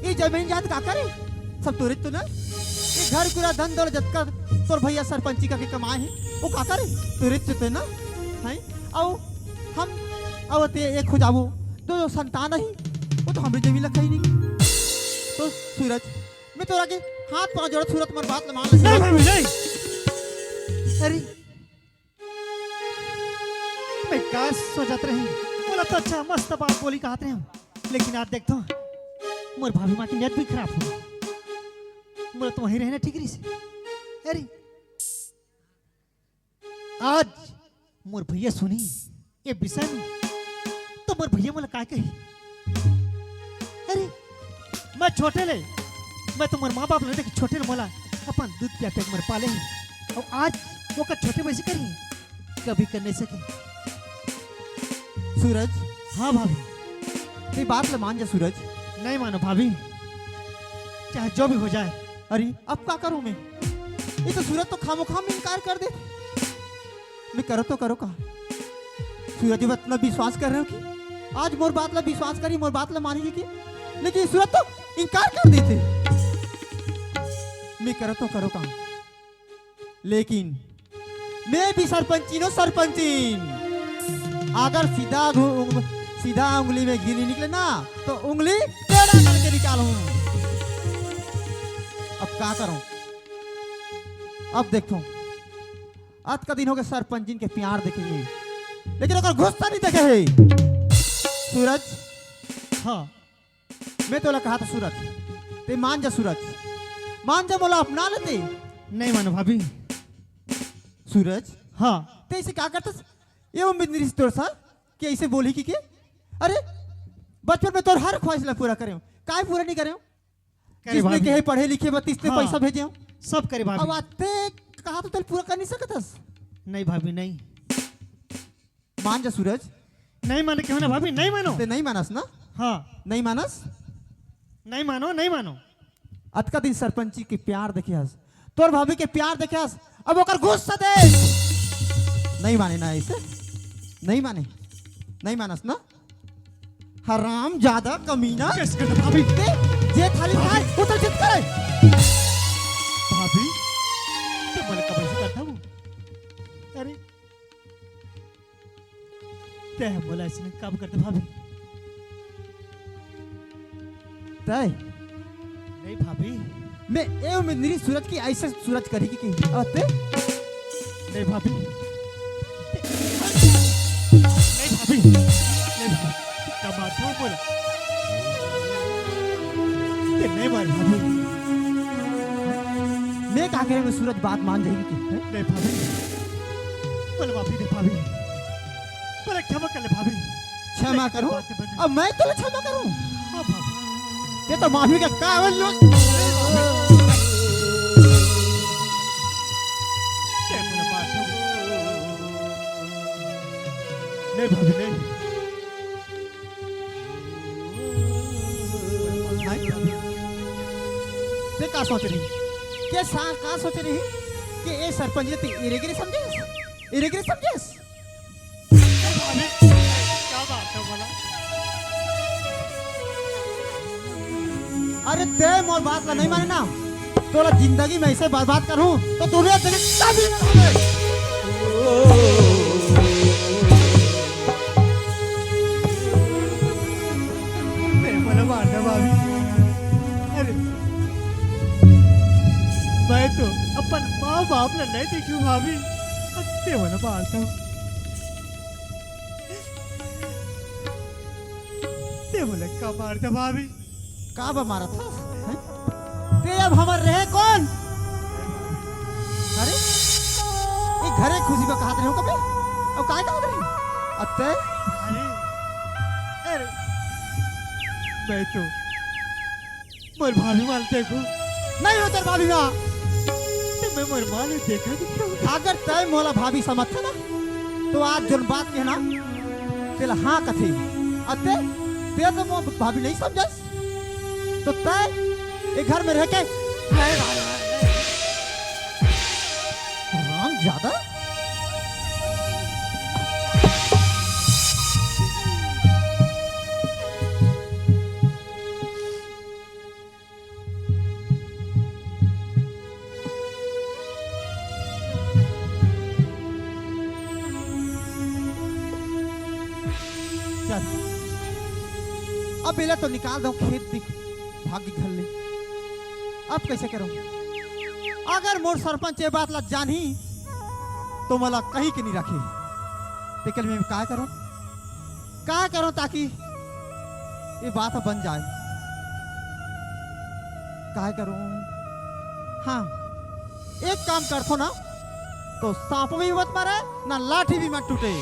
ये जमीन जात काकर हे? सब तोरेच तो ना? ये घर पूरा धन दौलत जतका तोर भैया सरपंची करके कमाए हे, वो काकर हे? तोरेच तो ना? हैं? अउ हम, अउ ते एक हो जाबो, दो, दो संतान ही, वो तो हमरे जमीन ला खाई नहीं। तो सूरज, मैं तोरा के हाथ पाँव जोड़त सूरज, मोर बात ला मान ले। नहीं भाभी, नहीं। अरे, मैं का सोचत रही, मोला तो अच्छा मस्त बात बोली कहत रहे हो, लेकिन आज देख तो मोर भाभी माँ की नियत भी खराब हो। मोला तो वहीं रहना ठीक रही। अरे, आज मोर भैया सुनी ये विषय में, तो मोर भैया मोला का कही? अरे, मैं छोटे ले, मैं तो मोर माँ बाप ले देख छोटे ले मोला अपन दूध पिया पिया के मोर पाले हे। अउ आज वो का छोटे वैसे करी, कभी कर नहीं सके। सूरज। हाँ भाभी। ते बात ला मान जा सूरज। नहीं मानो भाभी, चाहे जो भी हो जाए। अरे, अब का करूं मैं? ये तो सूरज तो खामोखाम इनकार कर दे। मैं करो तो करो का? सूरज, मैं इतना विश्वास कर रहे हो कि आज मोर बात ला विश्वास करी, मोर बात ला मानी कि, लेकिन सूरज तो इनकार कर देते। मैं करो तो करो का? लेकिन मैं भी सरपंचीन हूँ, सरपंचीन। अगर सीधा घु-, उंग-, सीधा उंगली में घी नहीं निकले ना, तो उंगली टेढ़ा करके निकालूं। अब का करूं? अब देखो, अतका दिन हो गए सरपंचीन के प्यार देखे हे, लेकिन ओकर गुस्सा नहीं देखे हे। सूरज। हाँ। मैं तोला कहा था सूरज, ते मान जा सूरज, मान जा, मोला अपना लेते। नहीं मानो भाभी। सूरज। हाँ। ते ऐसे का करता? ये उम्मीद नहीं रही तोर सा कि ऐसे बोली कि के? अरे, बचपन में तोर हर ख्वाहिश ला पूरा करे हूँ, काय पूरा नहीं करे हूँ? करे जिसने भाभी। कहे पढ़े लिखे बा, तिसने हाँ। पैसा भेजे हूँ। सब करे भाभी। अब आते कहा तो तेरे पूरा कर नहीं सकत हस? नहीं भाभी, नहीं। मान जा सूरज। नहीं माने क्यों ना भाभी, नहीं मानो। ते नहीं मानस ना? हाँ। नहीं मानस? नहीं मानो, नहीं मानो। अतका दिन सरपंची के प्यार देखे हस, तोर भाभी के प्यार देखे हस, अब ओकर गुस्सा दे। नहीं माने ना ऐसे, नहीं माने, नहीं मानस ना? हराम ज्यादा कमीना। कैसे करता भाभी? ते जे थाली खाए, उतर जित करे। भाभी, ते मन कब ऐसे करता हूँ? अरे, ते मोला ऐसे नहीं काम करते भाभी। तय? नहीं भाभी। मैं ए उम्मीद नहीं सूरज की ऐसे सूरज करेगी कि आते? नहीं भाभी। नहीं भाभी। नहीं भाभी। कमाता हूँ बोला। ते नहीं मार भाभी। मैं कहा करे सूरज बात मान जाएगी कि, हैं? नहीं भाभी। बोल भाभी, नहीं भाभी। तोला क्षमा कर ले भाभी। क्षमा करूं? बात बन अब मैं तोला क्षमा करूं? हाँ भाभी। ये तो माफी का कावन लो। नहीं भाभी, नहीं। भाई, ते का सोच रही? के सा-, का सोच रही? के ए सरपंच ने ते इरेगिरी समझे? इरेगिरी समझे? क्या बात है बोला? अरे ते मोर बात ला नहीं माने ना, तोला जिंदगी में ऐसे बर्बाद करूं तो तू भी तेरे कभी ना होवे। ते मोला मारना भाभी। अरे मैं तो अपन माँ बाप ला नहीं देखूं भाभी। ते मोला मारता हूँ। मोला का मार दे भाभी। का बा मारत हस? हैं? ते अब हमर रहे कौन? अरे, ये घरे खुशी बा कहत रहे हो कबे? अब काय कहत रहे? अत्ते? अरे, अरे, मैं तो मोर भाभी मान देखो। नहीं हो तेरे भाभी माँ। ते मैं मोर माँ ले देखा नहीं क्यों? अगर तय मोला भाभी समझथे ना, तो आज जोन बात कहना, तेला हाँ कथे। अत्ते, ते तो मोर भाभी नहीं समझस। तो तय ए घर में रह के हराम ज्यादा। चल, अब एला तो निकाल दो खेत दिख, भाग घर ले। अब कैसे करूं? अगर मोर सरपंच ये बात ला जानही, तो मोला कहीं के नहीं रखे। तेकर मैं काय करूं? काय करूं ताकि ये बात बन जाए? काय करूं? हाँ, एक काम करथो ना, तो सांप भी मत मारे, ना लाठी भी मत टूटे।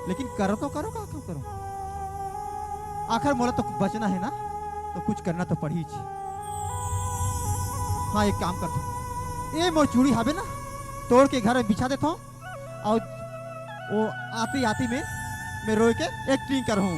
लेकिन करो तो करो, का क्यों करो? आखिर मोला तो बचना है ना, तो कुछ करना तो पड़ही। हाँ, एक काम करथो, ये मोर चूड़ी हावे ना, तोड़ के घर में बिछा देथो, अउ वो आती आती में मैं रोए के एक्टिंग करहूँ।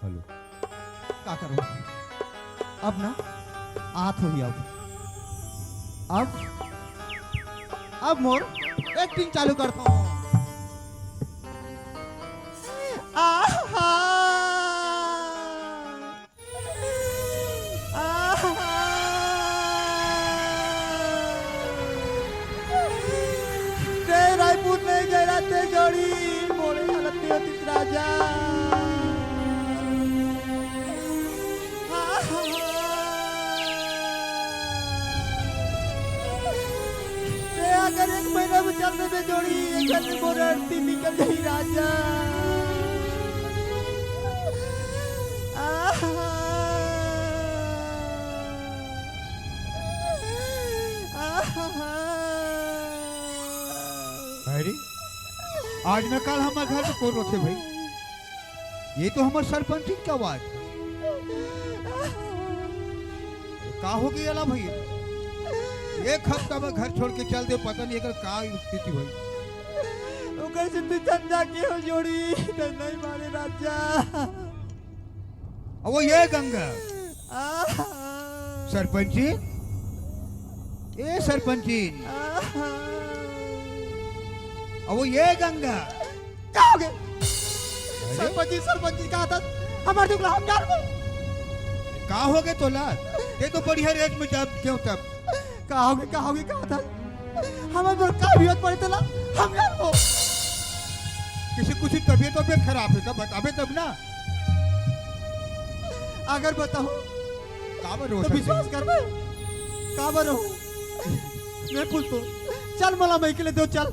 हेलो। का करूं? अब ना आत होही अब। अब, अब मोर एक्टिंग चालू करथों। आहा! आहा! ते रायपुर नहीं गए रहते जोड़ी, मोरे हालत नहीं होती राजा। ते अगर एक महीना में चल देबे जोड़ी, एक दिन मोर अर्थी निकल जाही राजा। आहा। आहा। अरे, आज न काल हमर घर में कोन रोथे भाई? ये तो हमर सरपंचिन के आवाज। का हो गया ला भाई? एक हफ्ता में घर छोड़ के चल दे, पता नहीं एकर का स्थिति भाई। ओकर से तू चंदा के हो जोड़ी, तो नहीं माने राजा। अब वो ये गंगा। आहा। सरपंचिन, ए सरपंचिन। आहा। अब वो ये गंगा। का होगे? अरे? सरपंच जी, सरपंच जी कहा था, हमारे दुख ला हम जान गए। का होगे तोला? ते तो बढ़िया रेंज में जात क्यों तब? का होगे, का होगे कहा था? हमारे दुख का भी होत पड़े तोला, हम जान गए। किसी कुछ तबीयत वबीयत खराब है का? बताबे तब ना। अगर बताऊं, काबर तो रोवत विश्वास हस? करबे? काबर रहूं? मैं पूछतो, चल मोला मइके ले दो, चल।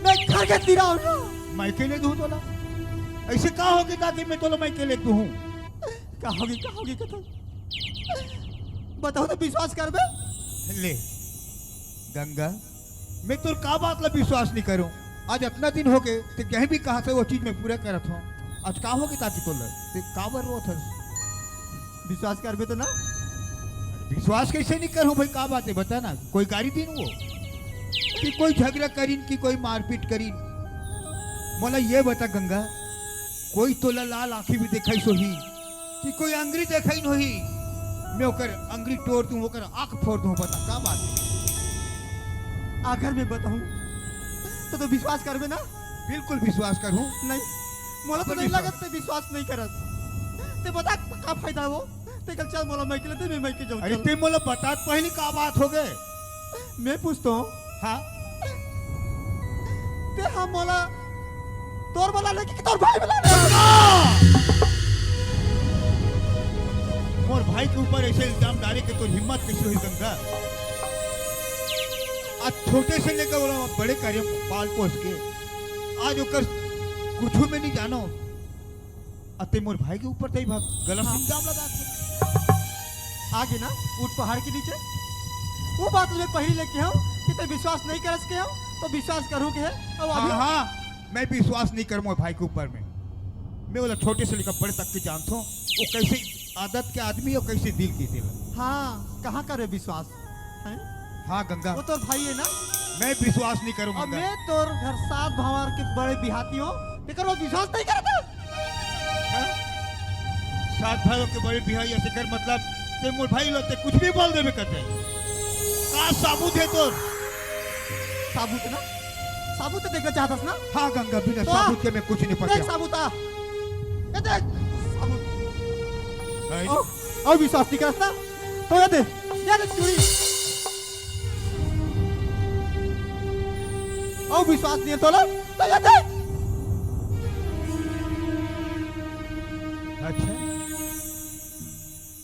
मैं घर के तिरा हूं ना। मइके ले दूं तोला? ऐसे का होगे ताकि मैं तोला मइके ले दूं? का होगे, का होगे कथा? बताओ तो विश्वास करबे? ले, गंगा, मैं तोर का बात ला विश्वास नहीं करूं? आज अतना दिन होगे, ते कहीं भी कहा से वो चीज मैं पूरा करत हूं। आज का होगे ताकि तोला? ते काबर रोत हस? विश्वास करबे तो ना? अरे विश्वास कैसे नहीं करूं भाई, का बात है बता ना, कोई गारी दिन वो कि कोई झगड़ा करीन कि कोई मारपीट करीन? मोला ये बता गंगा, कोई तोला लाल आंखी भी देखाइस होही कि कोई अंगरी देखाइन होही, मैं ओकर अंगरी टोर दूं, ओकर आंख फोर दूं, बता का बात है? अगर मैं बताऊं तो, तो विश्वास करबे ना? बिल्कुल विश्वास करूं। नहीं, मोला तो अपन नहीं विश्वास। लगत ते विश्वास नहीं करत। ते बता का फायदा वो? ते कल चल मोला मइके ले दे, मैं मइके जाऊं, अरे चल। ते मोला बतात पहली का बात होगे? मैं पूछतो हूं। हाँ। ते हा मोला तोर बला लेके कि तोर भाई बला ले? मोर भाई के ऊपर ऐसे इल्जाम डाले के तोर हिम्मत कैसे होइस गंगा? आज छोटे से लेकर ओला बड़े करे पाल पोस के, आज ओकर कुछू में नहीं जानो, अते मोर भाई के ऊपर तई भाग गलत हाँ। इल्जाम लगा के। आगे ना उठ पहाड़ के नीचे, वो बात मैं पहली लेके हूँ कि ते विश्वास नहीं करस के हूँ, तो विश्वास करूँ के है। अब हाँ, अभी हाँ, मैं विश्वास नहीं कर मोर भाई के ऊपर में। मैं बोला छोटे से लेकर बड़े तक के जानता हूँ, वो कैसे आदत के आदमी और कैसे दिल के दिल। हाँ, कहाँ करे विश्वास? हैं? हाँ गंगा, वो तोर भाई है ना? मैं विश्वास नहीं करूँ अब गंगा। मैं तोर घर सात भावर के बड़े बिहाती हो, तेकर वो विश्वास नहीं करता। हाँ? सात भावर के बड़े बिहाई ऐसे कर मतलब ते मोर भाई लोग ते कुछ भी बोल देवे करते हैं। का साबुत है तोर? साबुत ना? साबुत तो देखना चाहता ना? हाँ गंगा, बिना तो आ। साबुत के मैं कुछ नहीं देख पता। साबुत आ। ये देख साबुत। नहीं। ओ, और विश्वास नहीं करता? तो ये दे, ये दे चूड़ी। अउ विश्वास नहीं है तोला, तो ये दे। अच्छा,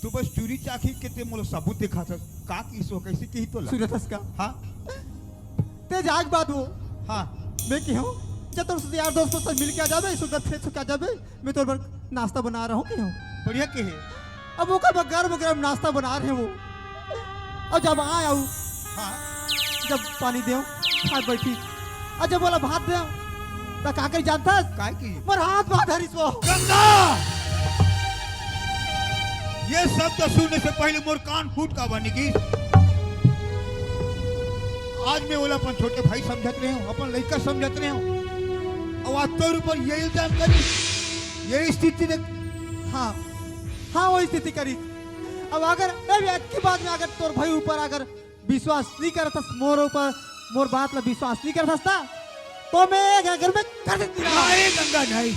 तू बस चूड़ी चाखी के ते मोला सबूत दिखाथस। का किहिस वो, कैसे किहिस तोला? सुनत हस का? हाँ। ते जाग बात वो। हाँ। मैं किहूँ, जब तोर से यार दोस्त से मिल के आ जाबे, सुंदर फ्रेश होके आ जाबे, मैं तोर बर नाश्ता बना रहा हूँ, किहूँ। बढ़िया किहे। अब ओकर बर गरम गरम नाश्ता बना रहे वो। अउ जब आय अउ हाँ। जब पानी देव, खाय बैठी। अउ जब बोला भात देव, त का करी जानथस? काय की? मोर हाथ बांध धरिस वो। गंगा! ये शब्द सुनने से पहले मोर कान फूट काबर निकलिस। आज मैं ओला अपन छोटे भाई समझत रहे हूँ, अपन लइका समझत रहे हूँ। अउ आज तोर ऊपर ये इल्जाम करिस, ये स्थिति देख। हाँ, हाँ, वो स्थिति करिस। अब अगर ए भी अतकी बात में अगर तोर भाई ऊपर अगर विश्वास नहीं करत हस, मोर ऊपर, मोर बात ला विश्वास नहीं करत हस ना, तो मैं ए घर में कर देती ना। नहीं गंगा, नहीं।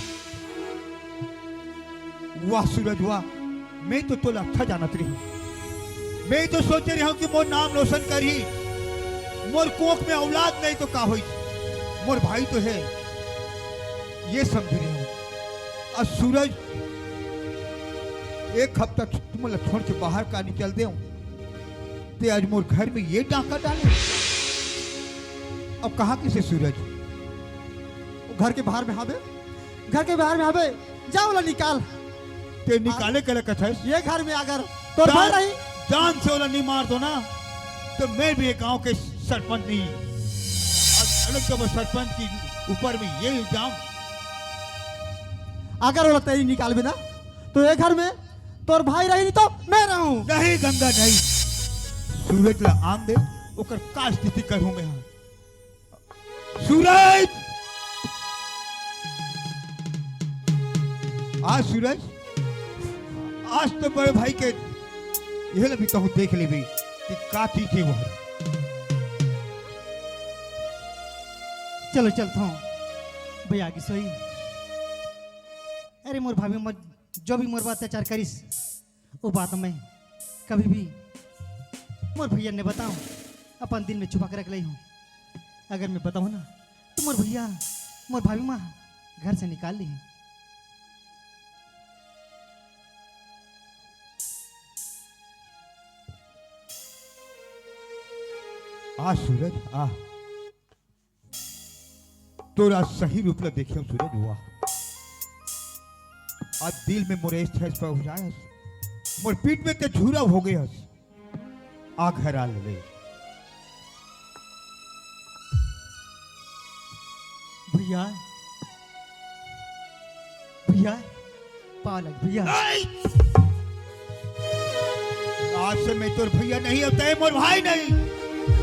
वाह सूरज वाह, मैं तो तोला अच्छा जानत रही हूँ। मैं तो सोचे रही हूँ कि मोर नाम रोशन करही, मोर कोख में औलाद नहीं तो का होई, मोर भाई तो है, ये समझ रही हूँ। अउ सूरज, एक हफ्ता तुमन ला छोड़ के बाहर का निकल देव, ते आज मोर घर में ये डाका डाले। अब कहाँ किसे सूरज? वो घर के बाहर में हाबे, घर के बाहर में हाबे, जा ओला निकाल। ते निकाले के ला कथस? ये घर में अगर तोर जान, भाई रही। जान से ओला नहीं मार दो ना, तो मैं भी ये गांव के सरपंच नहीं। आज अलग जब सरपंच के ऊपर में ये इल्जाम। अगर ओला तेरी निकालबे ना, तो ये घर में तोर भाई रही नहीं तो मैं रहूं। नहीं गंगा नहीं, सूरज ला आन दे, ओकर का स्थिति करूं मैं। हाँ। सूरज! आज सूरज, आज तो बड़े भाई के ये ला भी कहूँ देख लेबे कि का चीज है वो। चलो चलत हूँ भैया की सोई। अरे मोर भाभी मत जो भी मोर पर अत्याचार करिस, वो बात मैं कभी भी मोर भैया ने बताऊं, अपन दिल में छुपा के रख लई हूँ। अगर मैं बताऊं ना, तो मोर भैया, मोर भाभी माँ घर से निकाल ली। आ सूरज, आ। तोर आज सही रूप ला देखे हूँ सूरज, वाह। आज दिल में मोर एस ठेस पहुँचाए हस, मोर पीठ में ते झूरा हो गए हस। आ घर आ ले। भैया, भैया, पाँव लाग भैया। नहीं! आज से मैं तोर भैया नहीं, अब तय मोर भाई नहीं।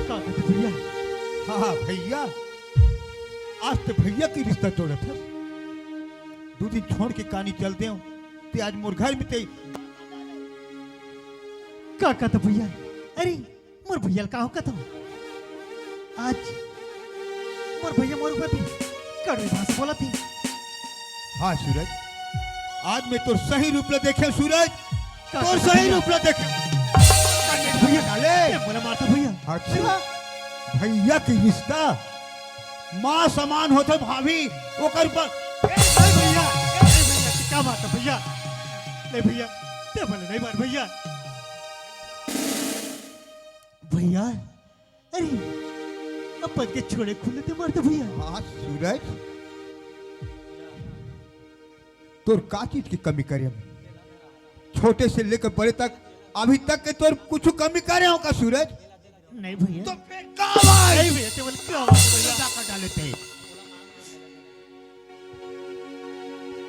का कहते भैया? हाँ, हाँ, भैया। आज तो भैया की रिश्ता तोड़त है। दो दिन छोड़ के कानी चलते हो, ते आज मोर घर में ते। का कहते भैया? अरे, मोर भैया ल का हो कथो? आज मोर भैया मोर ऊपर भी कड़वी भाषा बोलत हे। हाँ सूरज, आज मैं तोर सही रूप ला देखे सूरज, का तोर कहत सही भैया? रूप ला देखे। भैया, डाले। ए, मोला मारता भैया। अच्छा, भैया की रिश्ता। माँ समान होथे भाभी, ओकर ऊपर। ए, नहीं भैया, ए, नहीं भैया, क्या बात है भैया? नहीं भैया, ते बोले नहीं बात भैया। भैया, अरे, अपन के छोड़े खुले ते मारते भैया। हाँ, सूरज, तोर का चीज की कमी करे हम? छोटे से लेकर बड़े तक, अभी तक के तोर कुछ कमी करे हो का, सूरज? नहीं भैया। तो फिर का भाई? नहीं भैया, ते बोले क्या बात है भैया? मजाक कर डाले थे।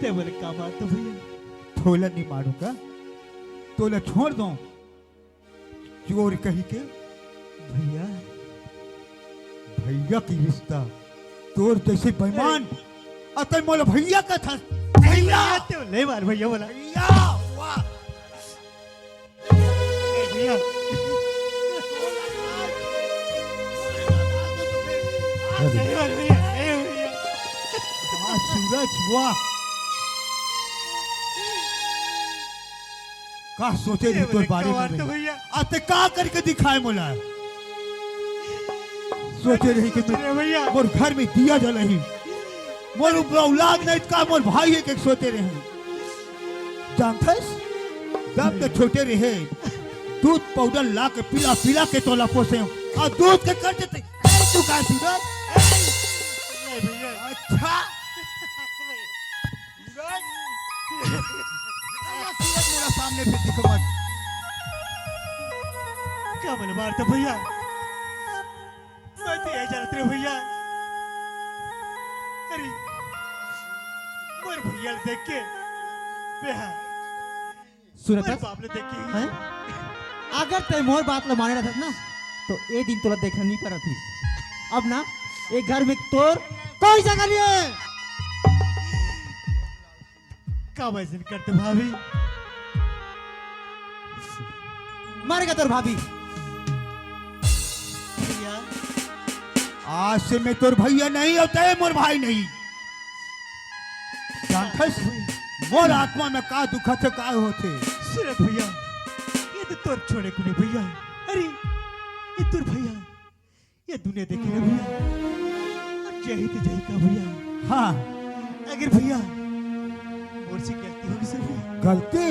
ते बोले का बात है भैया? तोला नहीं मारूंगा, तोला छोड़ दो। चोर कही के भैया, भैया की रिश्ता, तोर जैसे बेईमान, अतन मोला भैया का था। भैया। ते ले मार भैया बोला। भैया, वाह। ए भैया। अरे। ले मार भैया, ए भैया। वाह, सूरज, वाह। का सोचे रही तोर बारे में भैया? आज ते का करके दिखाए मोला? सोचे रही कि मैं, मोर घर में दिया जलही, मोर औलाद नहीं का मोर भाई है के सोचे रही। जानथस, जब ते छोटे रहे, दूध पाउडर ला के पिला पिला के तोला पोसे हो, और दूध के कर देते। ए, तू का सूरज? ए, अच्छा। सूरज, अरे सूरज, मोला सामने फिर दिखो मत। का बोले मारता भैया? मैं तो ये जानत रहे भैया। अरे, मोर भैया ल देख के बेहा। सूरज, मोर बाप ल देख के। हैं? अगर ते मोर बात ल माने रहत ना, तो ए दिन तोला देखना नहीं पड़त ही। अब ना, ए घर में तोर कोई जगह नहीं है। का वैसन करते भाभी? मर गया तोर भाभी। भैया। आज से मैं तोर भैया नहीं होता है, मोर भाई नहीं। जानथस, मोर आत्मा में का दुखत हे, का होथे? सूरज भैया, ये तो तोर छोड़े कुने भैया। अरे, ये तोर भैया। ये दुनिया देखे ना भैया, अब जही तो जही का भैया। हाँ। अगर भैया, मोर से गलती हो गई सर भैया। गलती?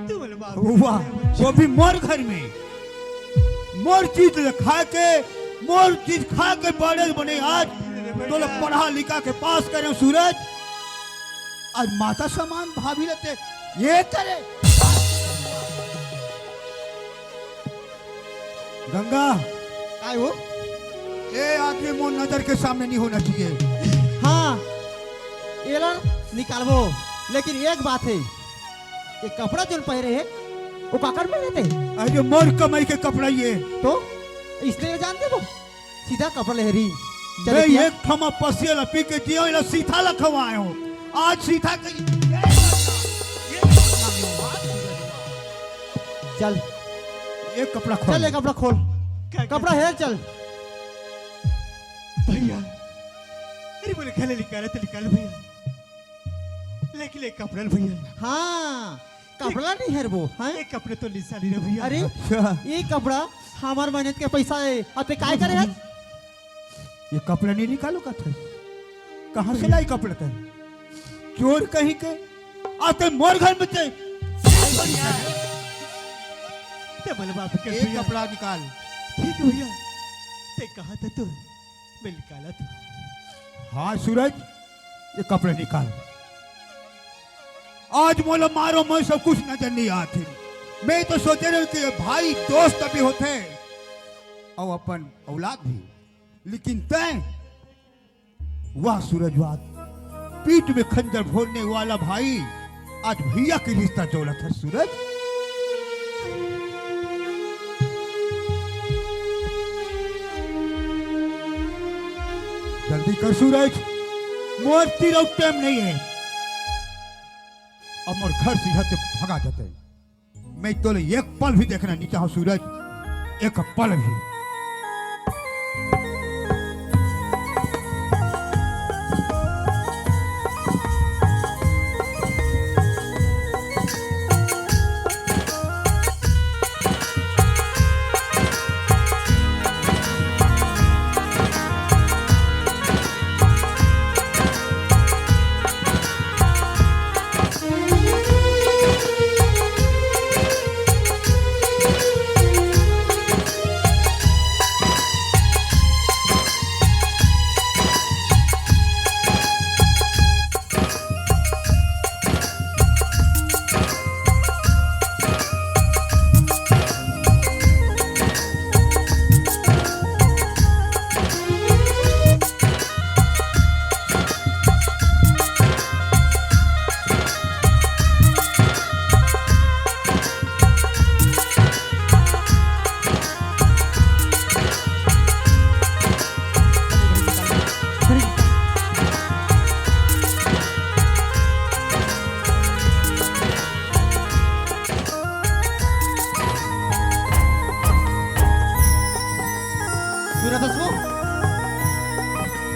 तू बोले माफ कर दे भैया। वो भी मोर घर में, मोर चीज ल खा के, मोर चीज खा के बड़े बने आज। अरे भैया। तोला पढ़ा लिखा के पास करे सूरज, आज माता समान भाभी ल ते ये करे। गंगा। काय हो? ए आदमी मोर नजर के सामने नहीं होना चाहिए। हाँ, एला निकालबो, लेकिन एक बात है, ये कपड़ा जोन पहरे है, वो काकर में रहते? अरे मोर कमाई के कपड़ा ये। तो इसने ये जानते वो? सीधा कपड़ा ले रही। चल मैं इतना। एक थमा पसिया ला पी के जियो, इला सीथा ला खवाए हो। आज सीथा के चल। ये कपड़ा खोल। चल, ये कपड़ा खोल। क्या, क्या? कपड़ा हेर, चल। भैया, अरे बोले, गले निकाले तो निकाल भैया, लेकिन ये कपड़ा भैया। हाँ, कपड़ा नहीं हेरबो, हाँ? ये कपड़े तो निशानी रे भैया। अरे, अच्छा। ये कपड़ा हमार मेहनत के पैसा है, अब ते काय करे है? ये कपड़ा नहीं निकालो का था? कहाँ से लाई कपड़ा तैं? चोर कहीं के, आते मोर घर में ते। ते बोले बाप के एक भैया। कपड़ा निकाल। ठीक है भैया, ते कहा था तू, मैं निकाला था। हाँ सूरज, ये कपड़ा निकाल। आज मोला मारो, मैं सब कुछ नजर नहीं आते। मैं तो सोचे रहे कि भाई दोस्त भी होते और अपन औलाद भी, लेकिन तैं वाह सूरज, वाह। पीठ में खंजर भोरने वाला भाई आज भैया के रिश्ता जोड़त है सूरज। जल्दी कर सूरज, मोर तीर अउ टाइम नहीं है। अब मोर घर से यहाँ से भगा जाते। मैं तोले एक पल भी देखना नहीं चाहूँ सूरज, एक पल भी।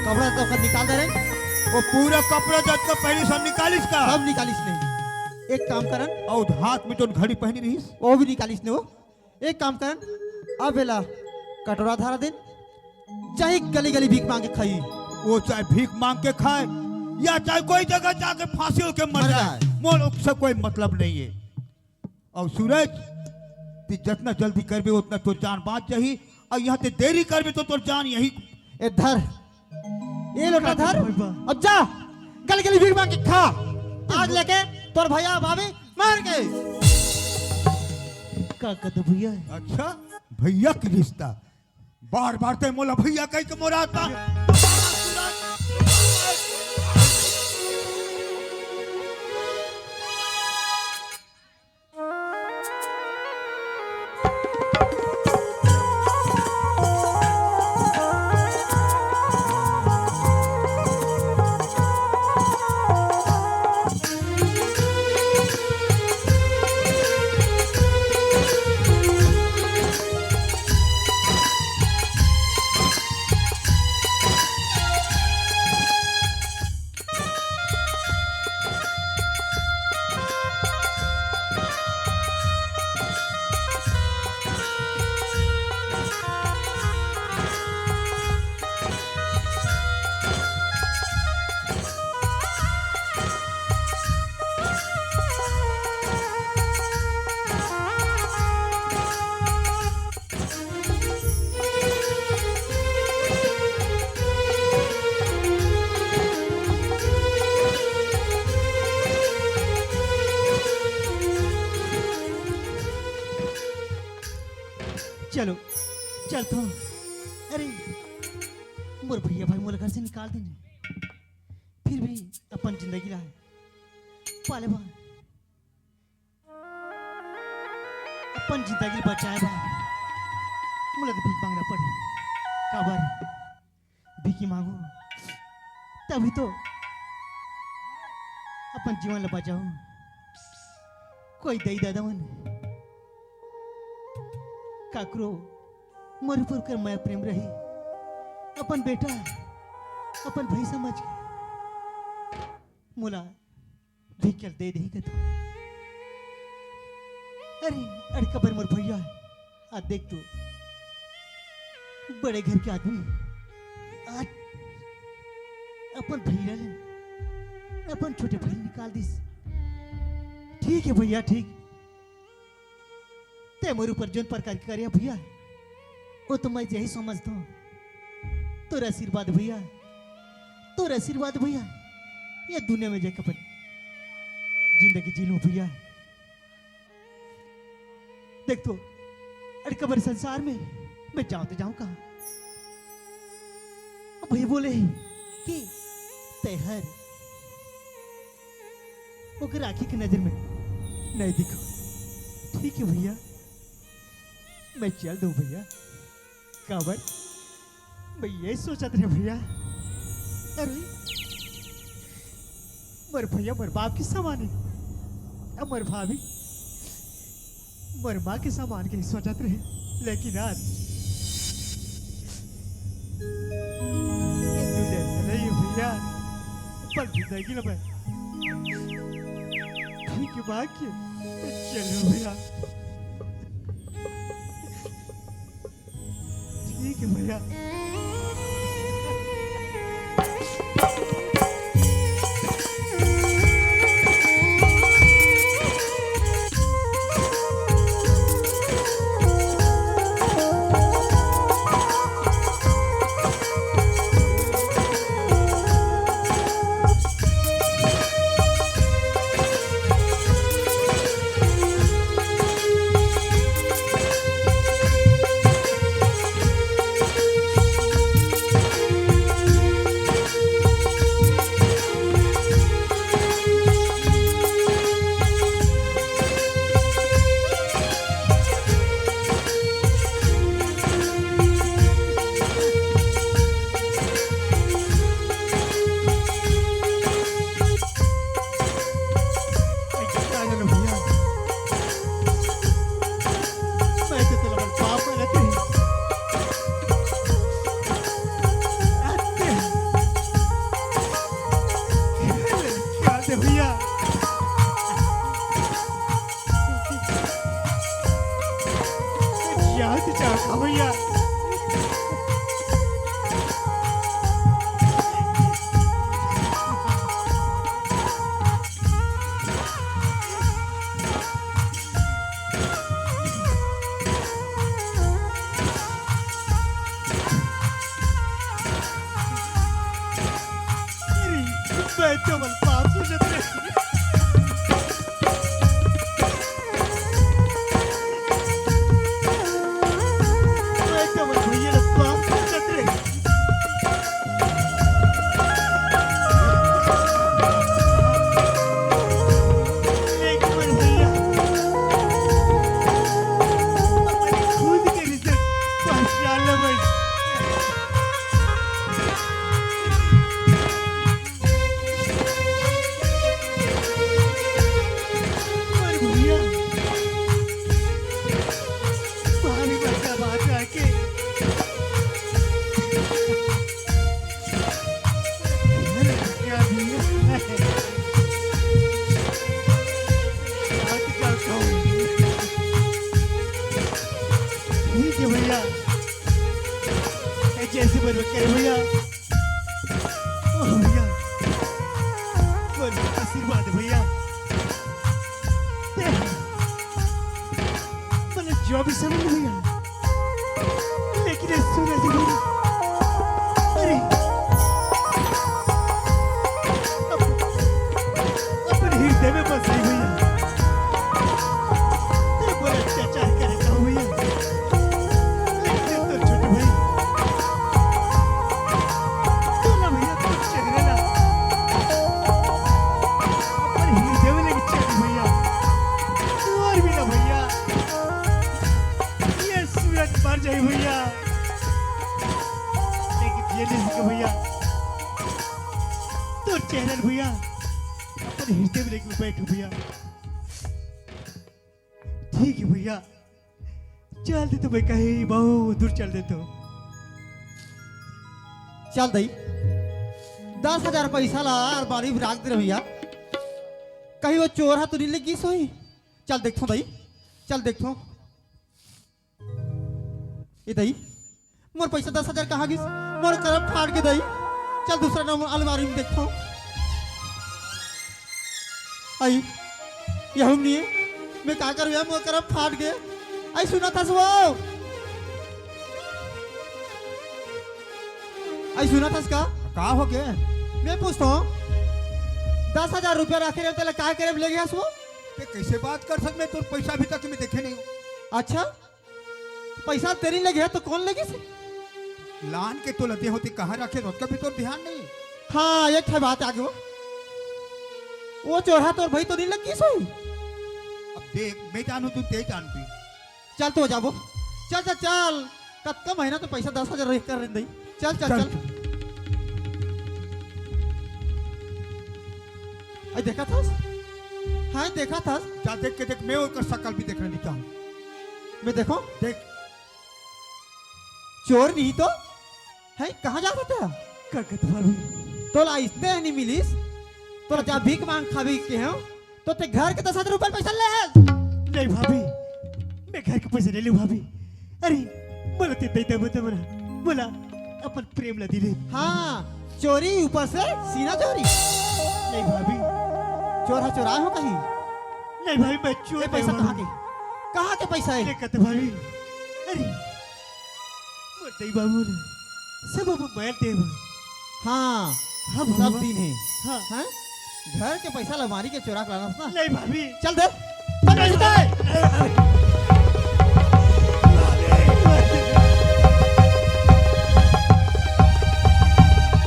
कपड़ा तो ओकर निकाल दे रे। वो पूरा कपड़ा जतका पहिरिस सब निकालिस का? सब निकालिस नहीं। एक काम करन। अउ हाथ में जोन घड़ी पहिने रहिस, वो भी निकालिस नहीं वो। एक काम करन, अब एला कटोरा धरा देन, चाहे गली गली भीख मांग के खाई। वो चाहे भीख मांग के खाए या चाहे कोई जगह जाके फांसी होके मर मर जाए, जाए। मोर ओकर से कोई मतलब नहीं है। अउ सूरज, तैं जतना जल्दी करबे, ओतना तोर जान बाच जाही। अउ इहां तैं देरी करबे, तो तोर जान यही। ए धर, ए लोटा धर, अब जा, गली गली भीख मांग के खा। आज लेके तोर भैया भाभी मर गे। का कथे भैया? अच्छा, भैया के रिश्ता। बार बार तैं मोला भैया कहि के मोर आता। चलो, चलथंव। अरे, मोर भैया भाई मोला घर से निकाल दिन, फिर भी अपन जिंदगी ला पाले बर, अपन जिंदगी बचाए बर मोला तो भीख मांगना पड़ी। काबर भीख मांगो, तभी तो अपन जीवन ला बचाओ। कोई दई दादा मन काकरो मोर ऊपर कर मया प्रेम रही, अपन बेटा, अपन भाई समझ के मोला भीख ल दे देही कथों। अरे, अरे काबर मोर भैया, आ देख तो, बड़े घर के आदमी आज अपन भैया ले, अपन छोटे भाई निकाल दिस। ठीक है भैया, ठीक। तैं मोर ऊपर जोन प्रकार के करे भैया, वो तो मैं यही समझता हूँ। तोर आशीर्वाद भैया, तोर आशीर्वाद भैया, ये दुनिया में जाके अपन जिंदगी जी लूं भैया। देख तो, अरे काबर संसार में मैं जाऊं तो जाऊं कहां? भैया बोले हैं कि तैं हर ओकर आँखी के नजर में नहीं दिखो। ठीक है भैया, मैं चल दूं भैया। काबर? मैं ये सोचत रहे भैया, अरे मोर भैया मोर बाप के समान है, अउ मोर भाभी मोर माँ के समान के सोचत रहे, लेकिन आज ये दुनिया ऐसा नहीं है भैया। पल भी नहीं लगा। ठीक है, बाकी चलो भैया। ठीक है भैया। मैं तो मन पाप से जतरे। मैं तो मन भैया रे पाप से जतरे। एक मन भैया। अपने खुद के रिश्ते पहचान ले भाई। अरे भैया, भारी बड़का बात आके क्या भैया? बात क्या कहूँ? ठीक है भैया, जैसे बर्बाद करे भैया। ओ भैया, बोल आशीर्वाद भैया। दे, बोले जो भी समझ भैया, लेकिन ये सूरज भैया, अरे, अप-, अपने हृदय में बस गई भैया। तेरे बोले अत्याचार करे तो भैया, लेकिन ये तो छोटे भाई, तू ना भैया, तू चेहरे ना, अपने हृदय में लेके चल भैया, तू और भी ना भैया, ये सूरज मर जाए भैया, लेकिन ये नहीं सके भैया, तू चेहरे भैया, अपने हृदय में लेके बैठो भैया। ठीक है भैया, चल दे तो मैं कहीं बहुत दूर चल दे तो। चल दई, दस हजार पैसा ला अलमारी में राख दे भैया, कहीं वो चोर हा तो नहीं लग गिस होही। चल देखथों दई, चल देखथों। ए दई, मोर पैसा दस हजार कहाँ गिस? मोर करम फाट गे दई। चल दूसरा नंबर अलमारी में देखथों। आई, यहू में नहीं है। मैं का करूँ यार, मोर करम फाट गे। आई सुनत हस वो? आई सुनत हस का? का हो गे? मैं पूछथों, दस हजार रुपया राखे रहे, तेला का करे ले गे हस वो? ते कैसे बात कर सकत? मैं तोर पैसा अभी तक मैं देखे नहीं हूँ। अच्छा, पैसा तेरी लगे है तो कौन लगे से? लान के तो लदे होते, कहाँ रखे, रोज का भी तोर ध्यान नहीं। हाँ, एक ठे बात आगे वो। वो चोरहा तोर भाई तो नहीं लग गिस होही? अब देख, मैं जानू तू ते जानबी। चल तो जाबो। चल, चल, चल। कतका महीना तो पैसा दस हजार रह कर रही। चल, चल, चल। चल। आई देखा थस? हाँ, देखा थस? जा देख के देख, मैं ओकर शकल भी देखना नहीं चाहूँ। मैं देखो? देख। चोर नहीं तो? हैं, कहाँ जात हस? का कहत भाभी? तोला इसने नहीं मिलिस? तोला जा भीख मांग खाबे के हँव, तो ते घर के दस हजार रुपया पैसा ले हस? नहीं भाभी, मैं घर के पैसा नहीं लेहूँ भाभी। अरे, बोला ते दे दे, बोला, बोला, अपन प्रेम ला दिले। हाँ, चोरी ऊपर से सीना चोरी। नहीं भाभी। चोर हा चोराए हो कहीं? नहीं भाभी, मैं चोर ए, पैसा नहीं हूँ कहाँ भाभी। के? कहाँ के पैसा है? नहीं कहत भाभी। अरे, मोर दई बाबू ने सब अपन बैल देव। हाँ, हाँ, सब बाबू। दिन है। हाँ। हैं? घर के पैसा अलमारी के चोरा के लानस ना। नहीं भाभी। चल दे। चल दे, चल दे।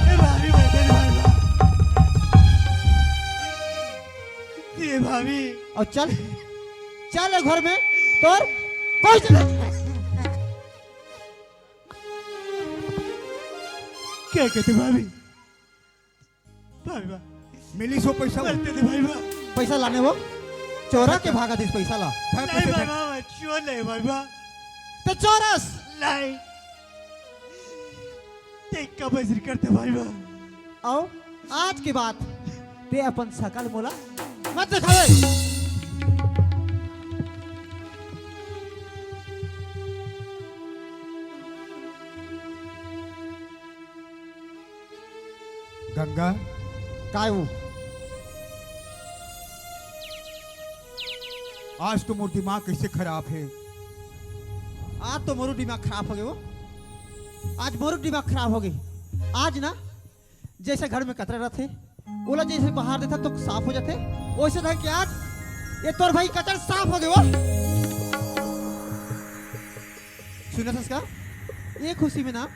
ए भाभी, भाभी, भाभी। ए भाभी। और चल, चल ए घर में, तोर कोई चल। का कहत भाभी? भाई बा। मिलिस वो पैसा। मरते थे भाई बा। पैसा लाने वो चोरा के भागत हस पैसा ला। भाई नहीं पैसे भाई दे। बा, मैं चोर नहीं भाई बा। ते चोर हस। नहीं। ते कब ऐसे करते भाई बा? आओ, आज के बाद ते अपन शकल मोला मत दिखावे। गंगा। काय वो? आज तो मोर दिमाग कैसे खराब है। आज तो मोरो दिमाग खराब हो गे वो। आज मोरो दिमाग खराब हो गे। आज ना, जैसे घर में कचरा रहिथे, ओला जइसे बहार देथस तो साफ हो जाथे, वइसे धर के आज ये तोर भाई कचर साफ हो गे वो। सुनत हस का? ये खुशी में ना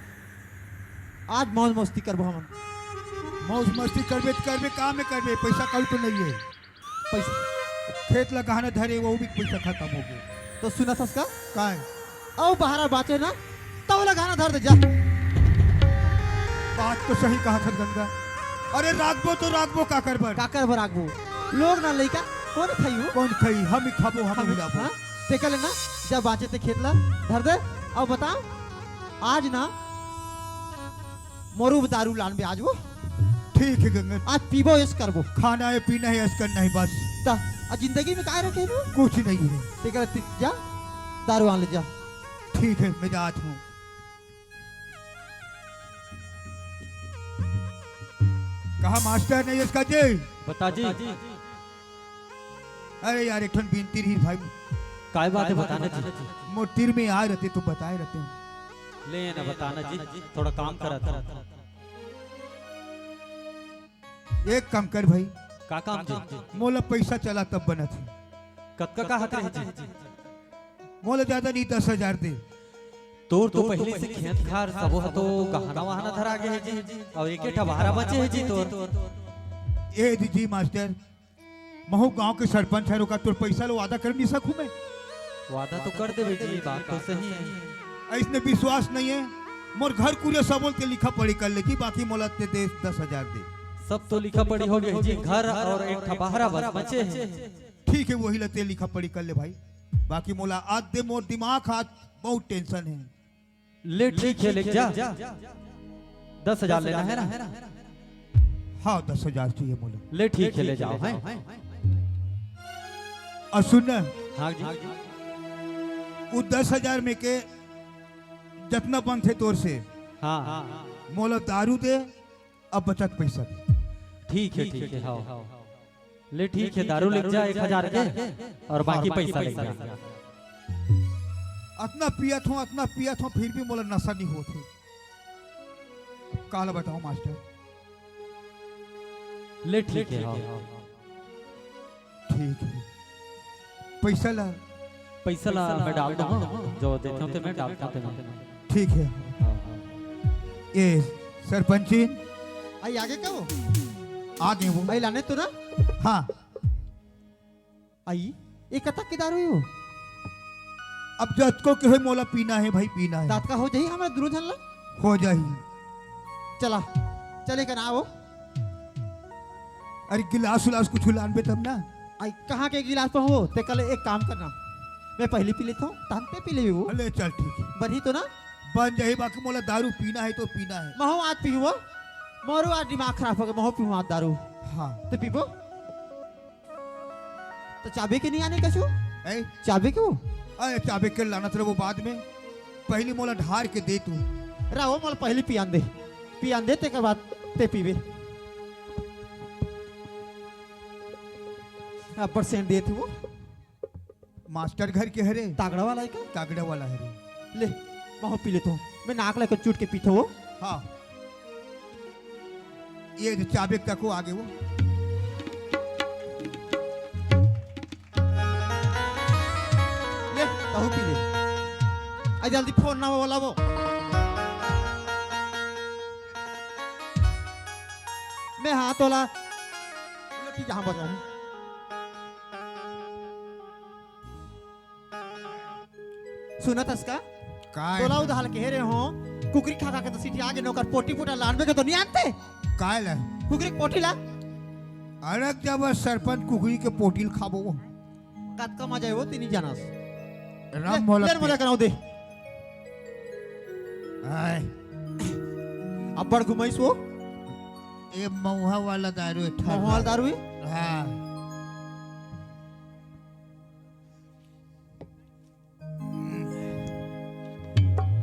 आज मौज मस्ती करबो हमन। मौज मस्ती करबे त करबे, का में करबे, पइसा कउड़ी तो नइ हे। पइसा खेत लगाना धरे, वो भी पइसा खतम हो गे। तो सुनत हस का? काय? अउ बहारा बाँचे ना, तउ लगाना धर दे जा। बात तो सही कहत हस गंगा। अरे राखबो तो राखबो काकर बर? काकर बर राखबो? लोग ना लइका कोन खाई हो? कोन खाई? हम ही खाबो, हम ही हम ही उड़ाबो। हाँ? तेकर ले ना, जा बाँचे ते खेत ला धर दे। अउ बता, आज ना मोरो दारू लानबे आज वो। ठीक हे गंगा। आज पीबो, ऐश करबो। खाना हे, पीना हे, ऐश करना हे बस। त आ जिंदगी में काय रखे हे वो? कुछ नइ हे। तेकर ले जा, दारू आन ले जा। ठीक हे, मैं जात हूँ। कहाँ मास्टर नइ हे इसका जी? बता जी। अरे यार, एक ठन बिनती रहिस भाई। काय बात हे, बताना जी। मोर तीर में आय रहिते तो बताय रहितेंव। ले ना, बताना जी, थोड़ा काम करत हँव। एक काम कर भाई। का काम जी? मोला पइसा चाही तब बनत हे। कतका काहत रहे जी? मोला जादा नइ, दस हजार दे। तोर तो पहिली से खेत खार सबो ह तो गहना वहना धरा गे हे जी, अउ एके ठा बहारा बचे हे जी तोर। ए जी, जी मास्टर, महूँ गाँव के सरपंच हरँव, का तोर पइसा ल वादा कर नइ सकहूँ मैं? वादा तो कर देबे जी, बात तो सही हे। अइसने बिसवास नइ हे, मोर घर कुरिया सबो ल ते लिखा पढ़ी कर ले जी, बाकी मोला ते दे दस हजार दे। सब तो लिखा पढ़ी हो गे जी, घर अउ एक ठा बहारा बस बचे हे। ठीक हे, वही ल ते लिखा पढ़ी कर ले भाई, बाकी मोला आज दे, मोर दिमाग आज बहुत tension हे। ले ठीक हे, ले जा। दस हजार लेना हे ना? हाँ, दस हजार चाही मोला। ले ठीक हे, ले जाव, हैं? अउ सुन ना, हाँ जी। वो दस हजार में के जतना बनथे तोर से, हाँ। मोला दारू दे, अउ बचत पइसा दे। ठीक हे, ठीक हे, हाँ। ले ठीक हे, दारू ले जा एक हजार के अउ बाकी पइसा ले जा। अतना पियत हँव, अतना पियत हँव, फिर भी मोला नसा नइ होत हे। काला बतावँव मास्टर। ले ठीक हे, हाँ। ठीक हे। पइसा ला? पइसा ला मैं डाल दूँ, जो देथँव ते मैं डाल दूँ ते मैं। ठीक हे। हाँ, हाँ। ए सरपंचिन। आई आगे का वो? आगे वो। आई लाने तो ना? हाँ। आई, ए कतक के दारू हे वो? अब जतको कहे मोला पीना हे भाई, पीना हे। त अतका हो जाही हमर दूनों झन ला? हो जाही। चला, चले का ना वो? अरे गिलास उलास कुछ लानबे तब ना। आई, कहाँ के गिलास पे हो? तेकर ले एक काम करना, मैं पहिली पी लेथँव, तहन ते पी लेबे वो। ले चल ठीक हे। बनही तो ना? बन जाही, बाकी मोला दारू पीना हे तो पीना हे। महूँ आज पीहूँ वो। मोरो आज दिमाग खराब हो गे, महूँ पीहूँ आज दारू। हाँ। ते पीबो? त चाबे के नइ आने कछु? ए? चाबे के वो? अरे चाबे के लानत रहिबो बाद में, पहिली मोला ढार के दे तू। रहो, मोला पहिली पियान दे, पियान दे, तेकर बाद ते पीबे। अब्बड़ सेंट देथे वो। मास्टर घर के हरे। तागड़ा वाला हे का? तागड़ा वाला हरे। ले, महूँ पी लेथँव। मैं नाक ले चूट के पीथँव वो। हाँ। ए चाबे तको आगे वो। ले, तहूँ पी ले। आ जल्दी फोन ना वाला वो। मैं हाथ वाला। उलट के जहाँ बजाऊँ। सुनत हस का? काय? तोला उधार कहे रहेंव, कुकरी खा खा के तो सिठिया गे हँव, ओकर पोटी पोटा लानबे के तो नइ आनते? काय ला? कुकरी के पोटी ला। अरे जब सरपंच कुकरी के पोटी ल खाबो वो। कतका मजा हे वो, ते नइ जानस। राम ले, मोला ले मोला पी- कराओ दे। आय। अब्बड़ घुमाइस वो। ए महुआ वाला दारू हे, ठर्रा। महुआ वाला दारू हे? हाँ।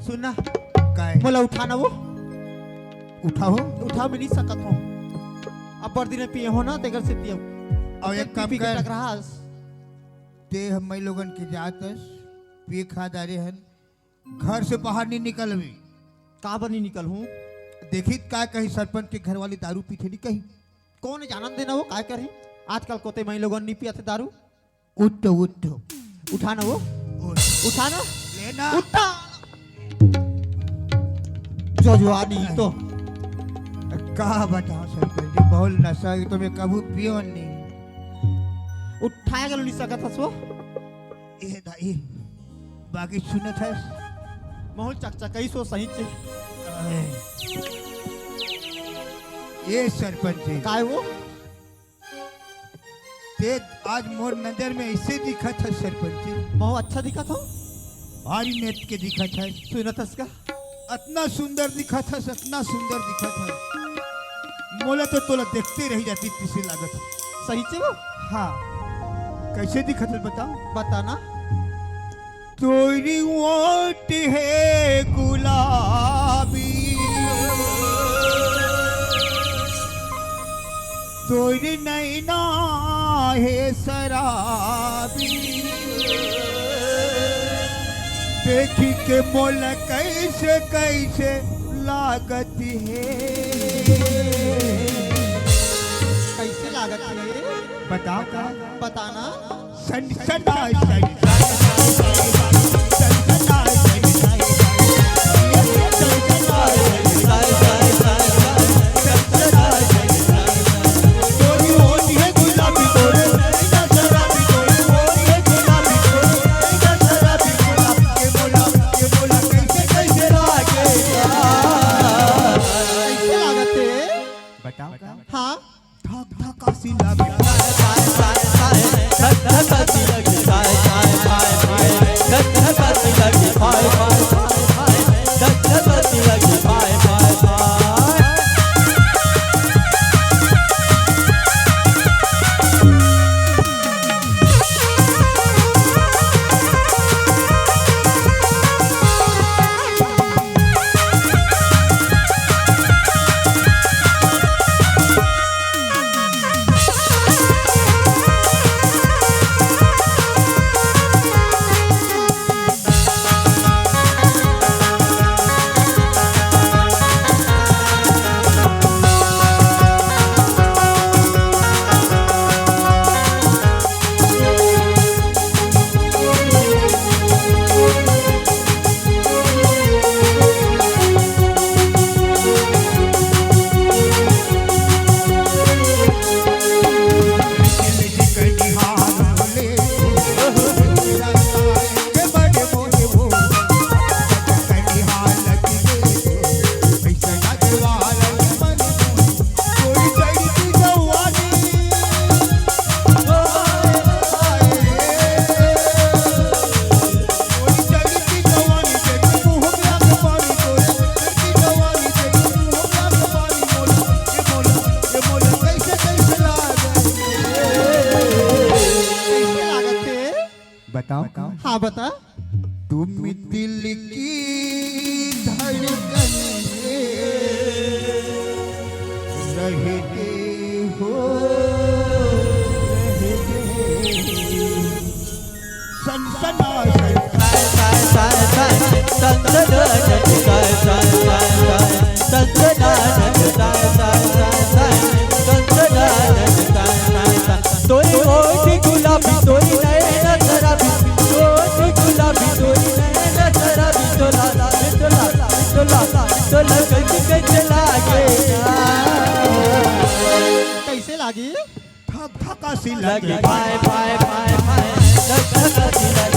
सुन ना। काय? मोला उठा ना वो। उठाओ। उठा मैं नइ सकत हँव। अब्बड़ दिन पिए हँव ना, तेकर सेती अब। अउ एक काम कर। टकराहस। ते हमर लोगन के जात हस, पिए खा डारे हन, घर से बाहर नइ निकलबे। काबर नइ निकलहूँ? देखी त का कही, सरपंच के घरवाली दारू पीथे नइ कही। कौन जानन देना वो काय करही? आजकल कोते मई लोगन नी पियत हे दारू। उठ तो, उठ तो। उठा ना वो। उठ। उठा ना। लेना। उठा। जो जवानी तो। का बताओ सरपंच जी, बहुत नशा है तो मैं कभू पियो नहीं। उठाए के लो नी सकत हस वो। ए दाई, बाकी सुनत हस? महू चकचकई सो सही चे। ए सरपंच जी। काय वो? ते आज मोर नजर में ऐसे दिखत हस सरपंच जी। महू अच्छा दिखत हो? भारी नेत के दिखत हस। सुनत हस का? अतना सुंदर दिखत हस, अतना सुंदर दिखत हस। मोला तो तोला देखते रह जाती तइसे लागत हे। सही चे वो? हाँ। कैसे दिखत हस बताओ? बता ना। तोरी ओठ हे गुलाबी, तोरी नैना हे शराबी। देखी के मोला कैसे कैसे लागत हे। कैसे लागत हे? बताओ का? बताना। कैसे लागत हे? बताओ का? हाँ। धक धक आसी लागे। कैसे लागत हे? बताओ। हाँ, बता। तुम दिल की धड़कन से रहते हो, रहते। सनसनाए। तोरी ओठ गुलाबी, तोरी नैन शराबी, ओठ गुलाबी, तोरी नैन शराबी, तोला, तोला, तोला, तोला कैसे, कैसे लागे ना। कैसे लागी? धक धक आसी लागे। लागे, पाए, पाए, पाए, पाए, धक धक आसी लागे।